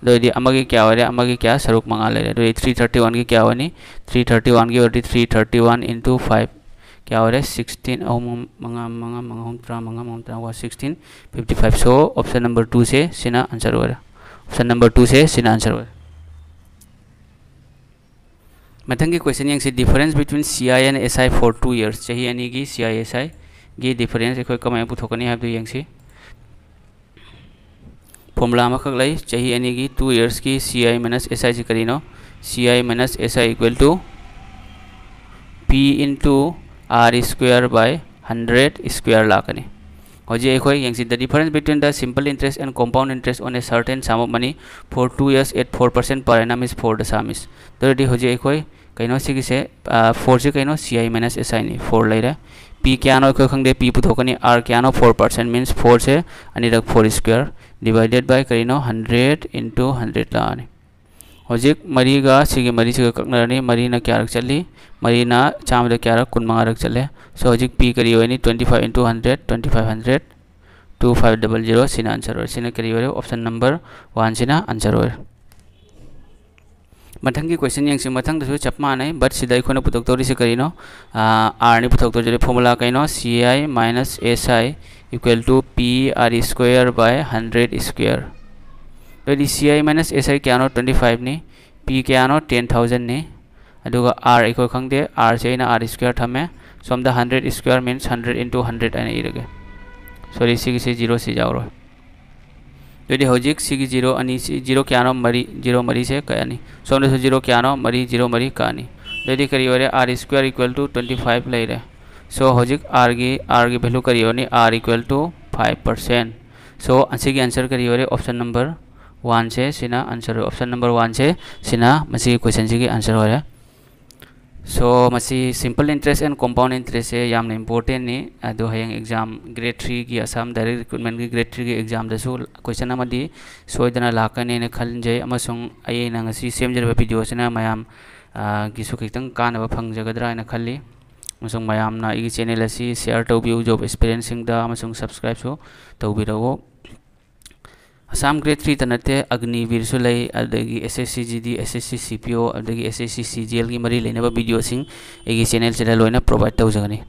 ꯑꯗꯨ ꯑꯣꯏꯗꯤ ꯑꯃꯒꯤ ꯀꯌꯥ ꯑꯣꯏꯔꯦ? ꯑꯃꯒꯤ ꯀꯌꯥ? ꯁꯔꯨꯛ ꯃꯉꯥ ꯂꯩꯔꯦ꯫ ꯑꯗꯨ ꯑꯣꯏꯗꯤ three thirty oneꯒꯤ ꯀꯌꯥ ꯑꯣꯏꯅꯤ? Three thirty oneꯒꯤ ꯑꯣꯏꯔꯗꯤ three thirty one into five ꯀꯌꯥ ꯑꯣꯏꯔꯦ? Sixteen꯫ ꯑꯍꯨꯝ ꯃꯉꯥ ꯃꯉꯥ ꯃꯉꯥ ꯑꯍꯨꯝ ꯇꯔꯥ, ꯃꯉꯥ ꯃꯉꯥ ꯇꯔꯥ, sixteen fifty five꯫ So option number twoꯁꯦ ꯁꯤꯅ answer ꯑꯣꯏꯔꯦ꯫ Option number twoꯁꯦ ꯁꯤꯅ answer ꯑꯣꯏꯔꯦ꯫ ꯃꯊꯪꯒꯤ question ꯌꯦꯡꯁꯤ, difference between C I and S I for two years꯫ ꯆꯍꯤ ꯑꯅꯤꯒꯤ C I S I ꯒꯤ difference ꯑꯩꯈꯣꯏ ꯀꯃꯥꯏꯅ ꯄꯨꯊꯣꯛꯀꯅꯤ ꯍꯥꯏꯕꯗꯨ ꯌꯦꯡꯁꯤ꯫ Formula ꯑꯃꯈꯛ ꯂꯩ꯫ ꯆꯍꯤ ꯑꯅꯤꯒꯤ, two yearsꯀꯤ C I minus S I ꯁꯤ ꯀꯔꯤꯅꯣ? C I minus S I equal to P into R square by hundred square ꯂꯥꯛꯀꯅꯤ꯫ ꯍꯧꯖꯤꯛ ꯑꯩꯈꯣꯏ ꯌꯦꯡꯁꯤ, the difference between the simple interest and compound interest on a certain sum of money for two years at four percent per annum is four. The sum is, ꯑꯗꯨ ꯑꯣꯏꯔꯗꯤ ꯍꯧꯖꯤꯛ ꯑꯩꯈꯣꯏ ꯀꯩꯅꯣ ꯁꯤꯒꯤꯁꯦ, fourꯁꯦ ꯀꯩꯅꯣ? C I minus S Iꯅꯤ꯫ Four ꯂꯩꯔꯦ꯫ P ꯀꯌꯥꯅꯣ ꯑꯩꯈꯣꯏ ꯈꯪꯗꯦ, P ꯄꯨꯊꯣꯛꯀꯅꯤ꯫ R ꯀꯌꯥꯅꯣ? Four percent means fourꯁꯦ ꯑꯅꯤꯔꯛ four square divided by ꯀꯔꯤꯅꯣ? Hundred into hundred ꯂꯥꯛꯑꯅꯤ꯫ ꯍꯧꯖꯤꯛ ꯃꯔꯤꯒ ꯁꯤꯒꯤ ꯃꯔꯤꯁꯤꯒ ꯀꯛꯅꯔꯅꯤ꯫ ꯃꯔꯤꯅ ꯀꯌꯥꯔꯛ ꯆꯠꯂꯤ? ꯃꯔꯤꯅ ꯆꯥꯝꯃꯗ ꯀꯌꯥꯔꯛ? ꯀꯨꯟꯃꯉꯥꯔꯛ ꯆꯠꯂꯦ꯫ So ꯍꯧꯖꯤꯛ P ꯀꯔꯤ ꯑꯣꯏꯅꯤ? Twenty five into hundred, twenty five hundred, two five double zero꯫ ꯁꯤꯅ answer ꯑꯣꯏꯔꯦ꯫ ꯁꯤꯅ ꯀꯔꯤ ꯑꯣꯏꯔꯦ? Option number oneꯁꯤꯅ answer ꯑꯣꯏꯔꯦ꯫ ꯃꯊꯪꯒꯤ question ꯌꯦꯡꯁꯤ꯫ ꯃꯊꯪꯗꯁꯨ ꯆꯞ ꯃꯥꯟꯅꯩ, but ꯁꯤꯗ ꯑꯩꯈꯣꯏꯅ ꯄꯨꯊꯣꯛꯇꯧꯔꯤꯁꯤ ꯀꯔꯤꯅꯣ? Rꯅꯤ ꯄꯨꯊꯣꯛꯇꯧꯔꯤꯁꯦ꯫ Formula ꯀꯩꯅꯣ? C I minus S I equal to P R square by hundred square꯫ ꯑꯗꯨꯗꯤ C I minus S I ꯀꯌꯥꯅꯣ? Twenty fiveꯅꯤ꯫ P ꯀꯌꯥꯅꯣ? Ten thousandꯅꯤ꯫ ꯑꯗꯨꯒ R ꯑꯩꯈꯣꯏ ꯈꯪꯗꯦ꯫ Rꯁꯦ ꯑꯩꯅ R square ꯊꯝꯃꯦ꯫ ꯁꯣꯝꯗ hundred square means hundred into hundred ꯍꯥꯏꯅ ꯏꯔꯒꯦ꯫ Sorry, ꯁꯤꯒꯤꯁꯦ zeroꯁꯤ ꯌꯥꯎꯔꯣꯏ꯫ ꯑꯗꯨꯗꯤ ꯍꯧꯖꯤꯛ ꯁꯤꯒꯤ ꯖꯤꯔꯣ ꯑꯅꯤꯁꯤ, ꯖꯤꯔꯣ ꯀꯌꯥꯅꯣ? ꯃꯔꯤ, ꯖꯤꯔꯣ ꯃꯔꯤꯁꯦ ꯀꯛꯑꯅꯤ꯫ ꯁꯣꯝꯗꯁꯨ ꯖꯤꯔꯣ ꯀꯌꯥꯅꯣ? ꯃꯔꯤ, ꯖꯤꯔꯣ ꯃꯔꯤ ꯀꯛꯑꯅꯤ꯫ ꯑꯗꯨꯗꯤ ꯀꯔꯤ ꯑꯣꯏꯔꯦ? R square equal to twenty five ꯂꯩꯔꯦ꯫ So ꯍꯧꯖꯤꯛ R ꯒꯤ, R ꯒꯤ value ꯀꯔꯤ ꯑꯣꯏꯔꯅꯤ? R equal to five percent꯫ So ꯑꯁꯤꯒꯤ answer ꯀꯔꯤ ꯑꯣꯏꯔꯦ? Option number one ꯁꯦ ꯁꯤꯅ answer ꯑꯣꯏ꯫ Option number one ꯁꯦ ꯁꯤꯅ ꯃꯁꯤꯒꯤ question ꯁꯤꯒꯤ answer ꯑꯣꯏꯔꯦ꯫ So ꯃꯁꯤ simple interest and compound interest ꯁꯦ ꯌꯥꯝꯅ important ꯅꯤ꯫ ꯑꯗꯣ ꯍꯌꯦꯡ exam grade three ꯒꯤ, Assam Direct Recruitment ꯒꯤ grade three ꯒꯤ exam ꯗꯁꯨ question ꯑꯃꯗꯤ ꯁꯣꯏꯗꯅ ꯂꯥꯛꯀꯅꯦꯅ ꯈꯟꯖꯩ, ꯑꯃꯁꯨꯡ ꯑꯩꯅ ꯉꯁꯤ ꯁꯦꯝꯖꯔꯤꯕ video ꯁꯤꯅ ꯃꯌꯥꯝ, ꯑ, ꯒꯤꯁꯨ ꯈꯤꯇꯪ ꯀꯥꯟꯅꯕ ꯐꯪꯖꯒꯗ꯭ꯔꯥ ꯍꯥꯏꯅ ꯈꯜꯂꯤ꯫ ꯑꯃꯁꯨꯡ ꯃꯌꯥꯝꯅ ꯑꯩꯒꯤ channel ꯑꯁꯤ share ꯇꯧꯕꯤꯌꯨ, job aspirant ꯁꯤꯡꯗ, ꯑꯃꯁꯨꯡ subscribe ꯁꯨ ꯇꯧꯕꯤꯔꯛꯎ꯫ Assam grade three ꯇ ꯅꯠꯇꯦ, Agniveer ꯁꯨ ꯂꯩ, ꯑꯗꯒꯤ S S C G D, S S C C P O, ꯑꯗꯒꯤ S S C C G L ꯒꯤ ꯃꯔꯤ ꯂꯩꯅꯕ video ꯁꯤꯡ ꯑꯩꯒꯤ channel ꯁꯤꯗ ꯂꯣꯏꯅ provide ꯇꯧꯖꯒꯅꯤ꯫